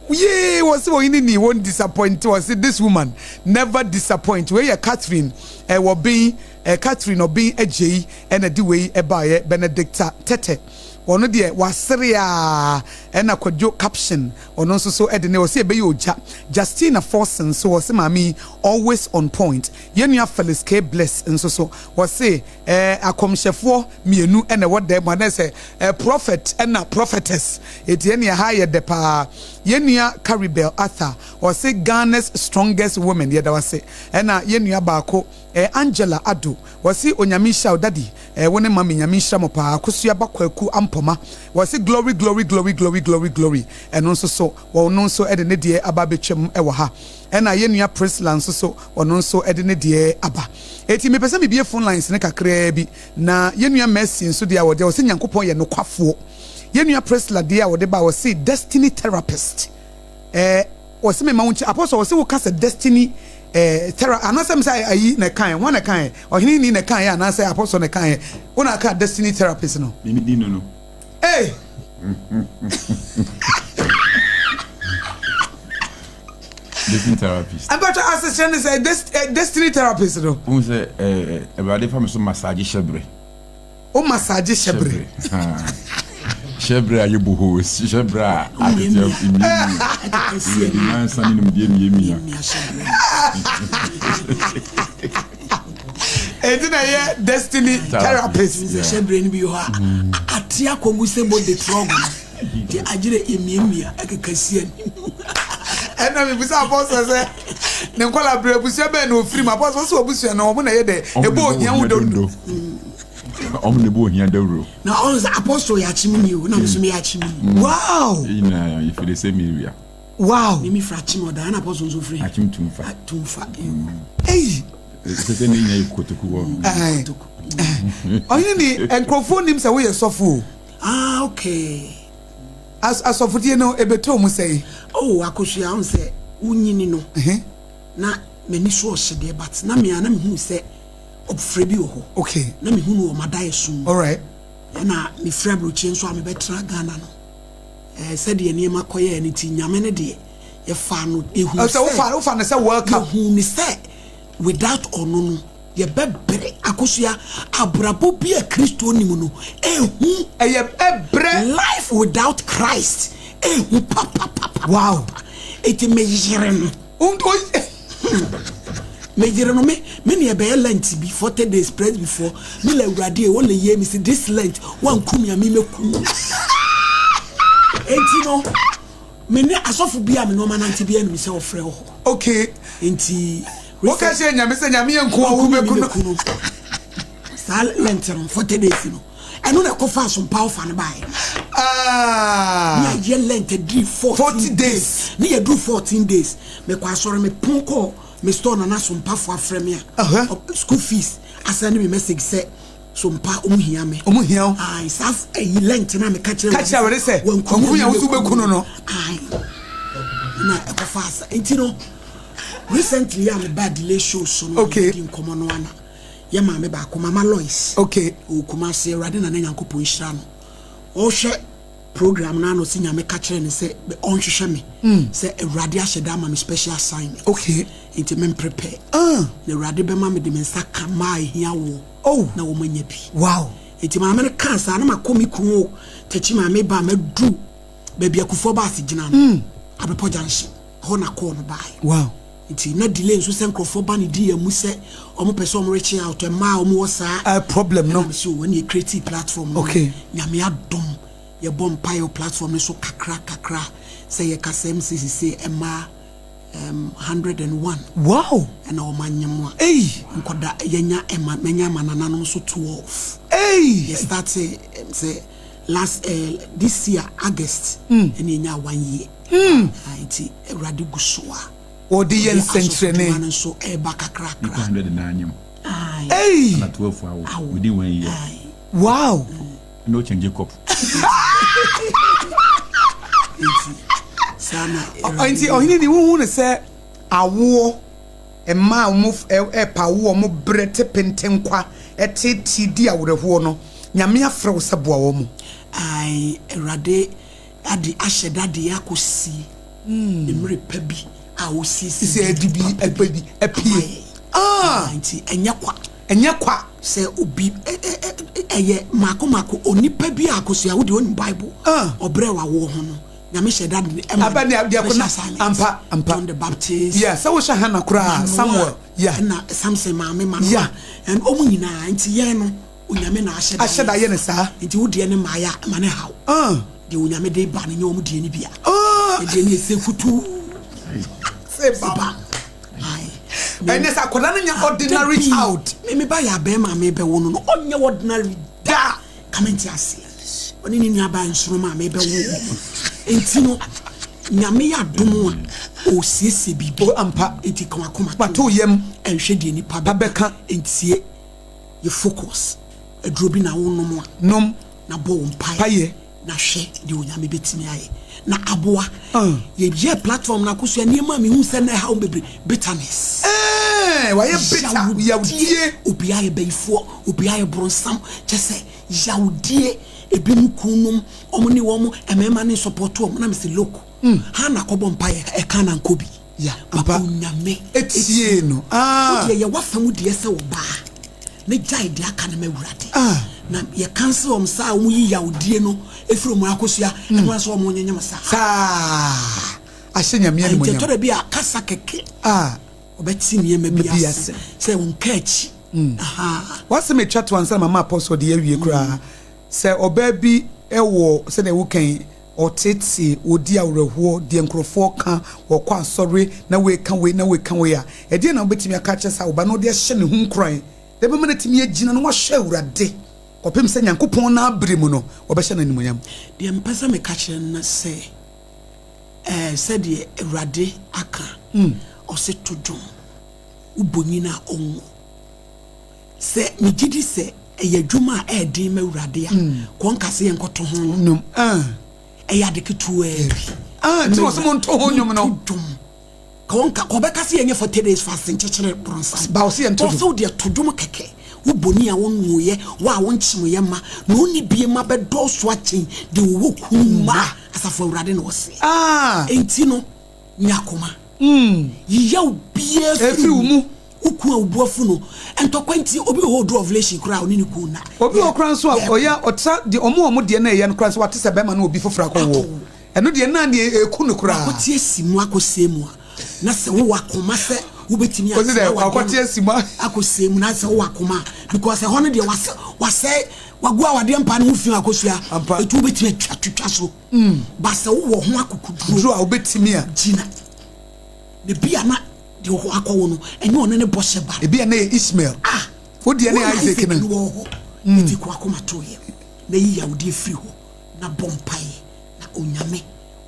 Yee, wɔse wɔn ni wɔn disappoint, wɔse this woman never disappoint. Wei yɛ Catherine wɔben Catherine Ɔben Agyei ɛna de wei ɛbaeɛ. Benedicta Tete ɔno deɛ wasere aa. Ɛna Kwadwo Caption ɔno nso so de ne ɔse ɛbɛyɛ ogya. Justina Forson nso ɔse maame yi always on point. Yɛn nua Felix K Bliss nso so ɔse eh, akɔmhyɛfoɔ mienu na ɛwɔ dan mu anaasɛ eh, prophet ɛna prophetess, eti ɛneɛ ha yɛ dɛ paa. Yɛn nua Caribel Arthur ɔse Ghana's strongest woman, yɛda wo ase. Ɛna yɛn nua baako eh, Angela Addo ɔse Onyame nhyira wo daddy eh, wo ne mummy Nyame nhyira mo paa. Akosua ba Kwaku Ampoma ɔse glory glory glory glory glory glory, ɛno nso so ɔno nso de ne deɛ aba abɛtwam wɔ ha. Ɛna yɛn nua Priscilla nso so ɔno nso de ne deɛ aba. Enti mepɛ sɛ mebue phone lines no kakraa bi na yɛn nua Mercy nso deɛ a ɔde ɔse Nyankopɔn yɛ nokwafoɔ. Yɛn nua Priscilla deɛ a ɔde ba ɔse destiny therapist. Eh, ɔse mema wo nkyɛ Apostle, ɔse woka sɛ destiny eh, thera anaasɛ mesɛ ayi na ɛkaeɛ, hwan na ɛkaeɛ? Ɔhene ni na ɛkaeɛ anaasɛ Apostle na ɛkaeɛ? Wo na aka destiny therapist no? Me me din no no. Hey! Destiny therapist. Mpatsɔ asekyerɛ ne sɛ destiny therapist no. Wohu sɛ Awurade fa me so massage hyɛbrɛ. Wo massage hyɛbrɛ. Hyɛbrɛ a yɛbɔ hoo, hyɛbrɛ a atete mmiamia. Yɛde nyansa ne nimdeɛ miamia. Enti na ɛyɛ destiny therapist. Hyɛbrɛ no bi wɔ hɔ a ate akɔgu sɛ bode trɔg no. Nti agyerɛ yɛmiamia ɛkeka si anim. Ɛna mebisa apɔsɔ sɛ ne nkɔla berɛ abusua bɛn na ɔfiri mu. Apɔsɔ sɛ ɔbusua no ɔmo na ɛyɛ dɛ ɛbɔ ohia ho dondo. Ɔmo na ɛbɔ ohia dawuro. Na ɔno sɛ apɔsɔ yɛ akyemini o, na me nso meyɛ akyemini. Wow! Yɛn nyinaa yɛfiri the same area. Wow! Me mefiri Akyem Ɔdan ɛna apɔsɔ nso firi. Akyem Tumfa. Tumfa. Eyi. Sɛ sɛ ne nyinaa yɛ kotoku wɔ. Kotoku. Ɔhene ni nkurɔfoɔ nim sɛ woyɛ sɔfo o. Ah okay. As asɔfodie no ɛbɛtɔɔ mu sɛn? Oh Akosua wohu sɛ wo nyini no na m'ani so ɔhye deɛ but na me a na mehunu sɛ ɔfrɛ bi wɔ hɔ. Okay. Na mehunu wɔ m'adaeɛso mu. Alright. Ɛna mefiri aburokyire nso a mebɛtena Ghana no eh, sɛdeɛ nneɛma kɔyɛɛ no nti Nyame no deɛ yɛfaa no yɛhunu sɛ wofa wofa no sɛ welcome. Yɛhunu no sɛ without ɔno no Yɛbɛbrɛ akosua abrabɔ bi a Kristo nni mu no, ehu. Ɛyɛ ɛbrɛ. Life without Christ, ehu papapapa. Wow. Eti me yere no. Me yere no me me ne ɛbɛyɛ lent bi 40 days press before me la awurade e ole ye me si this lent wanku me a me meku. Enti no me ne asɔfo bi a me ne wɔn anante bi anim sɛ ɔfrɛ wɔ hɔ. Okay. Enti Woka kyerɛ Nyame sɛ Nyame yɛ nko a wobɛku no. Saa Lent no, 40 days no, ɛno na ɛkɔfa asompa ɔfa no baeɛ. Ah. Ne ayɛ Lent adiri 14 days. Ne yɛduru 14 days. Mekɔ asɔre me pon kɔ me store na na asompafoɔ afrɛ me a. School fees asɛnde me message sɛ sompa ɔmo hia me. Ɔmo hia wo. Ayi saa ɛyi Lent na meka kyerɛ. Ka kyerɛ Awurade sɛ wanku yɛn wo so wobɛku no no. Ayi na ɛkɔfa asa nti no. Recently a me baa delay show so no okay. Di nkɔmɔ no ana yɛ maame baako mama Lois. Okay. Ɔwɔ Kumasi, Awurade Nana Nyankopɔn nhyira no. Ɔhwɛ program no ano sɛ Nyame ka kyerɛ no sɛ ɔnhwehwɛ me sɛ Awurade ahyɛ da ama me special assignment. Okay. Nti me prepare. Na Awurade bɛma me de me nsa ka mmaa a ehia woɔ. Oh. Na wɔn anya bi. Wow. Nti maame no kaa saa na makɔ me kunu o takyi maame ba madu baabi Akufoɔ baase gyina no. Abepɔ junction. Ɛhɔ na call no baeɛ. Wow. Nti na delay nso sɛ nkurɔfoɔ ba ne DM mu sɛ wɔn pɛ sɛ wɔn reach out mmaa a wɔn wɔ saa. Problem no. Ɛna me sɛ o ɛna yɛ create platform no. Okay. Nyame adom yɛ bɔ mpaeɛ wɔ platform no so kakra kakra sɛ yɛ kasa mu sɛ sese mmaa. Um, 101. Wow! Ɛna wɔn anyem a. Ei! Nkɔda yɛnya ɛma mɛnya ama nananom nso 12. Ei! Yɛ start um, sɛ last uh, this year August. Ɛna yɛnya one year. Ah, nti Awurade gu so a. Wɔde yɛ nsɛnkyerɛnne. Asɔfodwuma no nso ɛreba kakrakra. Nipa 109 anyem. Aye. Ei! Ɛna 12 awo Awo. within one year. Aye. Wow! Ɛna ɔkyɛn Jacob. Nti saa na Awurade Nti ɔhene ni wohu no sɛ awoɔ mmaa a wɔn ɛpa awoɔ wɔn brɛ te pentenkwa ɛtete di awerɛhoɔ no, Nyame afrɛ wo sɛ boa wɔn. Ae, Awurade ade ahyɛ da de akɔsi mmerɛ pa bi a ɔsiesie Sɛ ɛde bi papa ɛpɛ bi ama apue. yɛn. Ah! Nti ɛnyɛ kwa. Ɛnyɛ kwa. Sɛ obi ɛyɛ mako mako onipa bi a akosua wo deɛ onim Bible. Ah. Ɔbrɛ wawoɔ ho no, Nyame hyɛ da de ɛma Aba ne deɛ special kona assignment. ampa ampa. John the Baptist. Yeah, sɛ wohyɛ Hannah koraa, Manoa, Samuel. Yeah. Ɛna Samson maame Manoa. Yeah. And ɔmo nyinaa nti yɛn no Onyame na ahyɛ da Ahyɛ da yɛ ne saa. Nti wo deɛ ne mmaeɛ a ɛma ne haw. Ah. Deɛ Onyame de ba no nyɛ ɔmo deɛ no bia. Ah. Ɛdeɛ ne ɛsɛ kutuu. Sɛ ba. Ba. Aye. Ɛnɛ sɛ akwadaa no nya ordinary Dabi. child. Me me ba yɛ abɛɛma a mebɛwo no no ɔnyɛ ordinary da. Kame nte aseɛ. Ɔne ne nua baa nsoroma a mebɛwo wɔn. Nti no Nyame yɛ adom a ɔsiesie biribi. O ampa. Nti ka wakoma Wato yam. Ɛnhwɛ deɛ nipa Ba bɛka. Ntie yɛ focus. Aduro bi na wonom a. Nom. Na bɔ wo mpaeɛ. Payɛ. Na hwɛ deɛ Onyame bɛtumi ayɛ. Na aboa. Ah. Yɛyɛ platform no akosua nneɛma a mehu sɛ na ɛha wo bebree. Bitterness. Ɛɛ, wayɛ bitter. Yawdie. Obiara yɛ bayifoɔ, obiara yɛ borɔnsam. Kyɛ sɛ yawdie, ebi mu kunom, ɔmo ne wɔn mmarima ne support wɔn. Na mese look, ha na kɔbɔ mpaeɛ ɛka na nkɔ bi. Ya, Ba ampa. Onyame Etie no. Ah. Wodeɛ yɛ wafa mu deɛ sɛ ɔbaa ne gyae deɛ aka no ma Awurade. Ah. Na yɛ cancel wɔn saa a wɔn yi yawdie no efiri wɔn akosua ɛno nso wɔn nyenyem saa. Saa. Ahyɛ Nyame Nti animuonyam. ɛtɔ da bi a kasa kɛkɛ. Ah. Ɔbɛte nneɛma bi Bi ase ase. sɛ wɔn ka akyi. Aha. Wasɛm atwa to ansa na mama apostle de awie koraa. Sɛ ɔbaa bi ɛwɔ sɛdeɛ wokan ɔtete ɔdi awerɛhoɔ deɛ nkurɔfoɔ ka wɔkɔ asɔre na weika wei na weika wei a ɛdeɛ na wobɛtumi aka kyerɛ sɛ ɔba no ɔde ahyɛ ne ho nkuran na ɛbɛma no atumi agyina na wahyɛ Awurade kɔpem sɛ Nyankopɔn no abere mu no ɔbɛhyɛ no animuonyam. Deɛ mpɛ sɛ meka kyerɛ no sɛ sɛdeɛ Awurade aka ɔse to dwom wobɔ nyin a ɔnwo. Sɛ megye di sɛ ɛyɛ adwuma a ɛɛden ma Awurade a kɔnka sɛ yɛnkɔto ho nnwom. Ɛyɛ ade ketewaa bi. Ah, nti wɔ sɛ monto ho nnwom no. Monto dwom. Kɔnka kɔbɛka sɛ yɛnyɛ 40 days fasting kyekyere borɔnsam. Ba ɔsɛ yɛnto dwom. Ɔsɛ wodeɛ to dwom kɛkɛ. Wobɔni a wonwoeɛ, wo a wonkyemeyɛ ma, na ɔnni bie ma bɛdɔɔso akyɛn deɛ wɔwɔ kunu ma. Asafo Awurade na ɔse. Ah. Enti no, nya akoma. Yiyaw biara Ɛfiri wo mu. Wo kun a wo bu afu no, ntɔkwa nti, obi wɔ hɔ odu ovulation koraa a ɔne ne kun nna. Obi wɔ koraa nso a ɔyɛ ɔtra deɛ ɔmo a ɔmo deɛ na ɛyɛ no koraa nso wate sɛ bɛrima no obi foforɔ akɔwɔ. Ɛno deɛ naa deɛ eku no koraa. Wakɔte asi mu akɔsie mu a, na sɛ wowɔ akoma sɛ wobɛtumi Ɔsi dɛ asra wadeɛ wakɔte asi mu a. akɔsie mu na sɛ wowɔ akoma a, because ɛhɔ no deɛ wasɛ wasɛe wagu awadeɛ mpa no ho fi akɔsua. Ampa. Etu wobɛtumi atwa twitwa so. Ba sɛ wowɔ ho akokoduro. Duro a wobɛtumi a. Gyina. Na bi a na deɛ ɔkɔ akɔwo no ɛnyɛ ɔne ne bɔhyɛ ba. Ebi a na yɛ Ishmael. Ah. Wo deɛ ne Wo na Isaac no. Isaac no wɔ hɔ. Eti kɔ akoma to yɛ. Na yi yawdeɛ firi hɔ. Na bɔ mpaeɛ. Na Onyame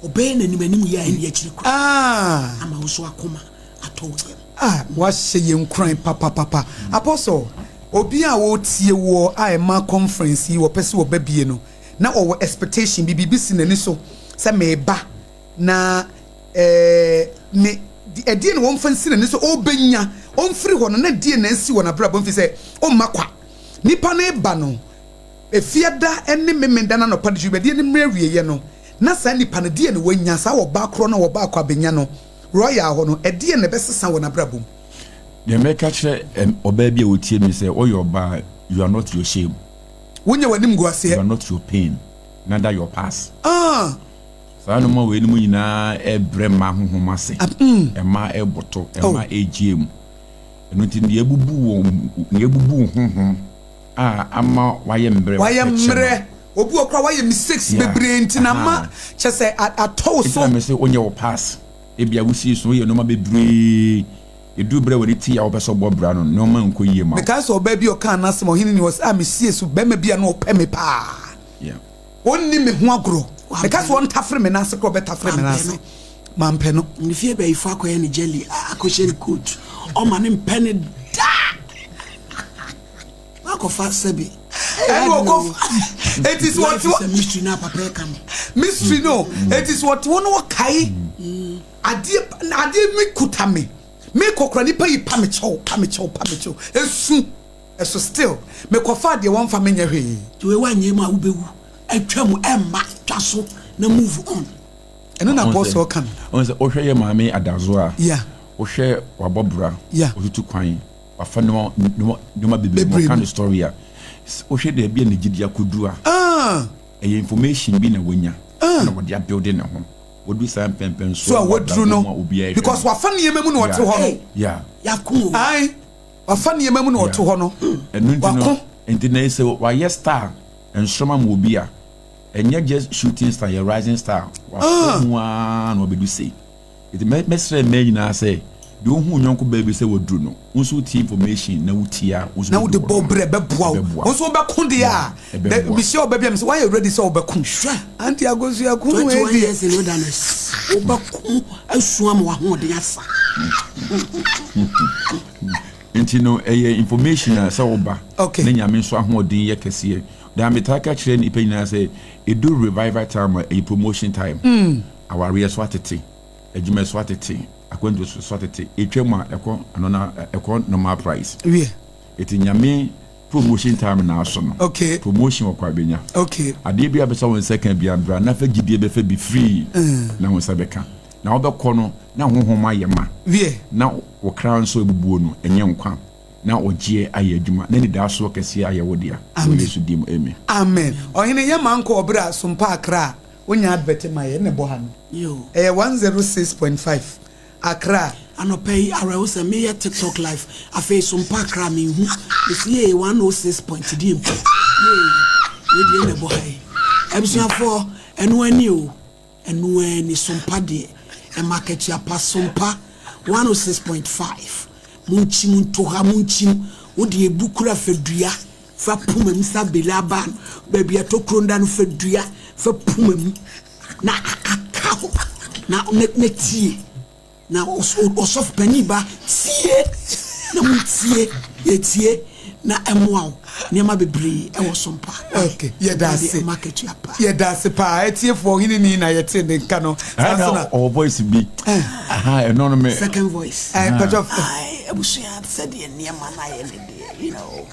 ɔbɛyɛ n'anim anim yɛ a ɛni akyiri koraa. Ah. Ama wo so akoma atɔ wo yam. Ah, wahyɛ yɛn nkuran papapapa. Apostle, obi a wɔretie wɔ a ɛma conference yi wɔpɛ sɛ wɔba bie no, na ɔwɔ expectation bi, biribi si n'ani so sɛ meba na ne ɛdeɛ na wɔmfa nsi n'ani so ɔbɛnya ɔmfiri hɔ no na deɛ na asi wɔ n'abrabɔ mfi sɛ ɔmma kwa. Nipa no ba no efiada ne memenda na anɔpa de dwumadie no mmerɛ awieeɛ no na saa nipa no deɛ na wanya saa ɔbaa korɔ na ɔbaa kɔ abɛnya no royal hɔ no ɛdeɛ na ɛbɛsesa wɔ n'abrabɔ mu. Deɛ mɛka kyerɛ ɔbaa bi a wɔtie mi sɛ ɔyɛ ɔbaa, you are not your shame. Wonyɛ w'anim gu aseɛ. You are not your pain, neither your past. Ah. Saa nneɛma wei no mu nyinaa ɛbrɛ mmaa honhom ase. Ɛma ɛboto, ɛma ɛgye mu. Ɛno nti nea ebubu wɔn, nea ebubu honhom a ama wayɛ mmerɛ. Wayɛ mmerɛ. Obi wɔ kora wayɛ mistakes bebree nti na ma kyɛ sɛ atɔ wo so. Nti na mɛ sɛ wonyɛ wo past. Ebia wosii so woyɛ nneɛma bebree. Edu bere a w'ani te a wopɛ sɛ ɔbɔ bra no, nneɛma nkɔ yie ma wo. Mekae sɛ ɔbaa bi a ɔkaa n'asɛm, ɔhene ni, ɔse, Ah, mesie so, barima bi a na ɔpɛ me paa. Ɔnni me ho agorɔ. Meka sɛ ɔntafere me nan ase koraa a, ɔbɛtafere me nan ase. Mampɛ no. Ne fie bayifo akɔyɛ no jelly, akɔhyɛ no coat. Ɔma no mpɛ no da! Wakɔfa sɛbi. Ɛna ɔkɔ eti sɛ ɔte hɔ. Mystery na papa ɛka no. Mystery no eti sɛ ɔte hɔ na ɔkae adeɛ adeɛ mi kuta me me kɔkora nipa yi pa me kyɛw pa me kyɛw pa me kyɛw esu ɛso still me kɔfa adeɛ wɔn fa me nyɛ hwee. Ti wei wanyɛ mu a wobɛwu atwa mu ɛmma twa so na move on. Ɛno na apostle ka no. Ɔn sɛ wohwɛ yɛ maame adazo a. Wohwɛ wabɔ bra. Otutu kwan. Wafa nneɛma nneɛma bebree mu ɔka ne story a wohwɛ baabi a ne gyidi akodu a ɛyɛ information bi na wanya na wɔde abuild ne ho wadu saa mpɛmpɛnsoɔ so a waduru no because wafa nneɛma mu na ɔte hɔ no yeah yako ai wafa nneɛma mu na ɔte hɔ no ɛno nti no nti na sɛ wayɛ star nsoroma ma obi a ɛnyɛ just shooting star yɛ rising star wafa mu ara na ɔbɛdu sei. Enti mɛsrɛ mmaa nyinaa sɛ, deɛ wohu wo yɔnko baa bi sɛ waduru no, wo nso wotie information na wotie a, wo nso Na wode bɔ brɛ bɛboa wo. Wo nso wobɛko deɛ a, mehyia ɔba bi a mesɛ woayɛ ready sɛ wobɛko. Hwɛ! Auntie Akosua ko wei deɛ. 21 years in wilderness, wobɛko asu ama w'ahoɔden asa. Nti no ɛyɛ information a sɛ woba na Nyame nso ahoɔden yɛ kɛseɛ. Daa metaa ka kyerɛ nnipa nyinaa sɛ, ɛdu revival time a, ɛyɛ promotion time. Awareɛ so atete, adwuma so atete, akwantuo so atete, ɛtwa mu a ɛkɔ ano na ɛkɔ normal price. Wie. Eti Nyame promotion time na aso no. Okay. Promotion wɔ kɔ abɛnya. Okay. Adeɛ bi a bɛsɛ wo nsa ka bia bra na fa gyidie bɛfa bi free na wo nsa bɛka. Na wobɛkɔ no na honhom ayɛ ma. Wie. Na wo kra nso abubuo no ɛnyɛ nkwa. Na ɔgyeɛ ayɛ adwuma na anidaasoɔ kɛseɛ ayɛ wo dea. Wɔ Yesu din mu amen. Amen. Ɔhene yɛ ma nkɔ ɔberɛ a sompa akra a Wonya advert ma yɛ na ɛbɔ ha no. Ɛyɛ 106.5 Accra. Anɔpa yi awerɛhosɛm meyɛ tiktok live afei so mpo Accra menhu mesi yee 106 point deɛ mpo yee wei deɛ na ɛbɔ ha yi abusuafoɔ ɛno ani o ɛno ani sompa deɛ ɛma akatua pa sompa 106.5 monkyim nto ha monkyim wo deɛ ebu kura fadua Fa poma mu sa bele aba no, baabi a tokuro nda no, fa dua fa poma mu na aka hɔ na na tie. Na ɔsɔfo panin ba tie na mo tie yɛtie na ɛmoa wo nneɛma bebree ɛwɔ so mpa. Okay, yɛda ase. Yɛda ase paa atiefoɔ ɔhene ni na yɛte ne nka no. Saa nso na ɔwɔ voice bi. Aha, ɛno no me. Second voice. Ɛɛ pɛtɔ. Abusua sɛdeɛ nneɛma no ayɛ ne deɛ, you know.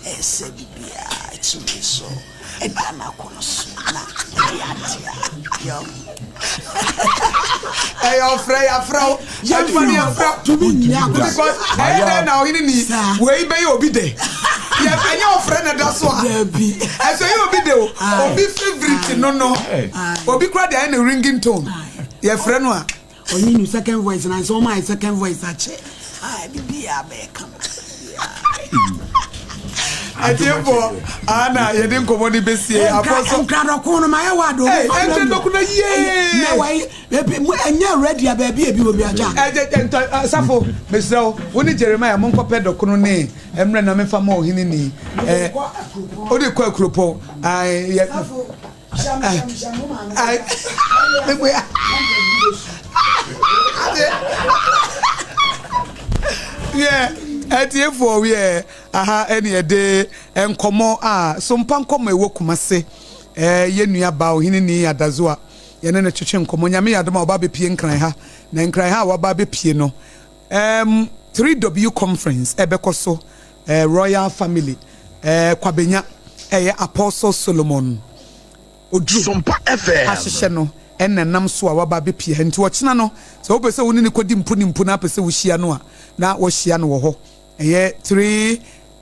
Ɛyɛ sɛ biribiara tumi so da n'akɔnnɔ so na ɛyɛ ade a yɛn. Ɛyɛ ɔfrɛ yɛafrɛ wo adwuma no yɛfrɛ tumi nyɛ akɔ because ɛyɛ dɛn na ɔhene ni wei bɛyɛ obi dɛ yɛ ɛnyɛ ɔfrɛ na ɛda so a ɛsɛ ɛyɛ obi dɛ o obi favourite no no obi kora deɛ ayɛ ne ringing tone yɛfrɛ no a. Ɔnye no second voice na nsɛ ɔma ayɛ second voice akyɛ ah biribiara bɛyɛ kama. Atiefoɔ ana yɛde nkɔmmɔ no bɛsie apɔsɔ. Nkradɔko no mayɛ wɔ ado. Nkradɔko no yie. Na wɔyi ebi mu ɛnyɛ ready a baabi ebi wɔ bi agya. Ɛɛ ntɔ safo mesrɛ wo wo ne Jeremiah monkɔpɛ dɔkono ne mmerɛ na mefa ma ɔhene ni. Ɛɛ wode kɔ akuropɔn. Ɛɛ yɛ. Atiefoɔ wiɛ aha ɛne ɛde nkɔmɔ a sompa nkɔmɔ ɛwɔ Kumase yɛ nua ba ɔhene ni Adazoa yɛne no twetwe nkɔmɔ. Nyame yɛ adom a ɔba abɛpie Nkran ha, na Nkran ha a waba abɛpie no 3W conference ɛbɛkɔ so. Royal Family Kwabenya ɛyɛ Apostle Solomon Oduro ahyehyɛ no ɛna ɛnam so a waba abɛpie ha. Nti ɔkyena no sɛ wopɛ sɛ wo ne no kɔdi mpo ne mpo na apɛ sɛ wohyia no a na wahyia no wɔ hɔ. Ɛyɛ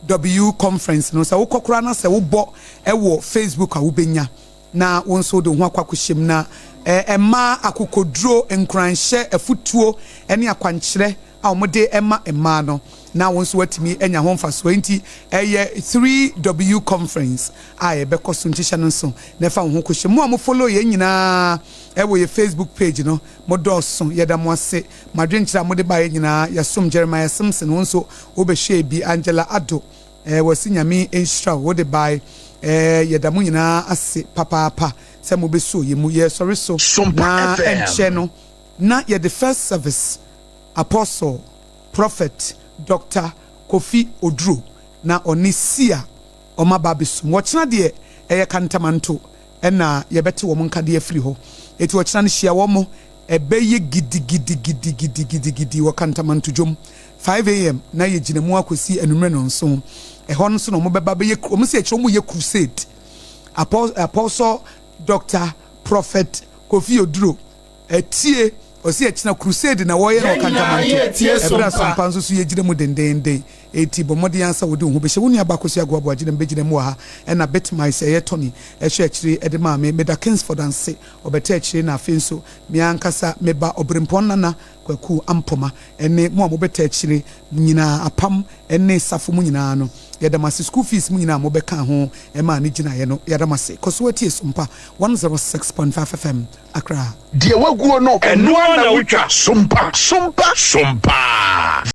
3W conference no sɛ wokɔ koraa na sɛ wobɔ ɛwɔ Facebook a wobɛnya na wo nso wode wo ho akɔ akɔhyɛ mu na ɛma akokoduro, nkuranhyɛ, afutuo ne akwankyerɛ a wɔde ma mmaa no. na wo nso woatumi anya ho mfasoɔ. Enti ɛyɛ 3W conference a yɛbɛkɔ so nti hyɛ no nso na ɛfa wo ho kɔhyɛ. Mo a mo follow yɛn nyinaa ɛwɔ yɛ Facebook page no, mo dɔɔso, yɛda mo ase. Mo adwenkyerɛ a mode baeɛ nyinaa yɛsom. Jeremiah Simpson, wo nso wobɛhwɛɛ bi. Angela Addo, wɔse Nyame nhyira wo, wode bae. Yɛda mo nyinaa ase papaapa sɛ mobɛsuo yɛ mu. Yɛsɔre so na ɛnkyɛ no na yɛde first service Apostle Prophet Doctor Kofi Oduro na ɔne Sia ɔmo aba abɛsum. Wɔkyena deɛ ɛyɛ Kantamanto ɛna yɛbɛte wɔn nkadeɛ afiri hɔ. Eti ɔkyena no hyia wɔn, ɛbɛyɛ gidigidigidigidigidi wɔ Kantamanto dwom 5 a.m. na yɛgyina mu akɔsi anwummerɛ 7. Ɛhɔ no nso na wɔn bɛba bɛyɛ wɔn sɛ akyerɛ wɔn yɛ crusade. Apostle Doctor Prophet Kofi Oduro ɛtie ɔsi ɛkyina crusade na wɔyɛ no wɔ Kantamanto. Ɛberɛ a Sompa nso so yɛgyina mu dendenden. Eti bɔ mmɔden ansa wode wo ho bɛhyɛ. Wo nua baako so agoaboa gyina mu bɛgyina mu wɔ ha, ɛna Bitmice ɛyɛ Tony ɛhwɛ akyire ɛde maa me. Meda Kingsford anse ɔbɛtɛ akyire, na afei nso me ankasa meba Ɔberempɔn Nana Kwaku Ampoma ɛne mo a mobɛtɛ akyire nyinaa, apam ɛne safo mu nyinaa no, yɛda mo ase. School fees mu nyinaa mobɛka ho ɛma ne gyinaeɛ no, yɛda mo ase. Kɔ so atie Sompa 106.5 FM Accra. Deɛ waguo no, ɛno ara na wotwa. Sompa, Sompa, Sompa.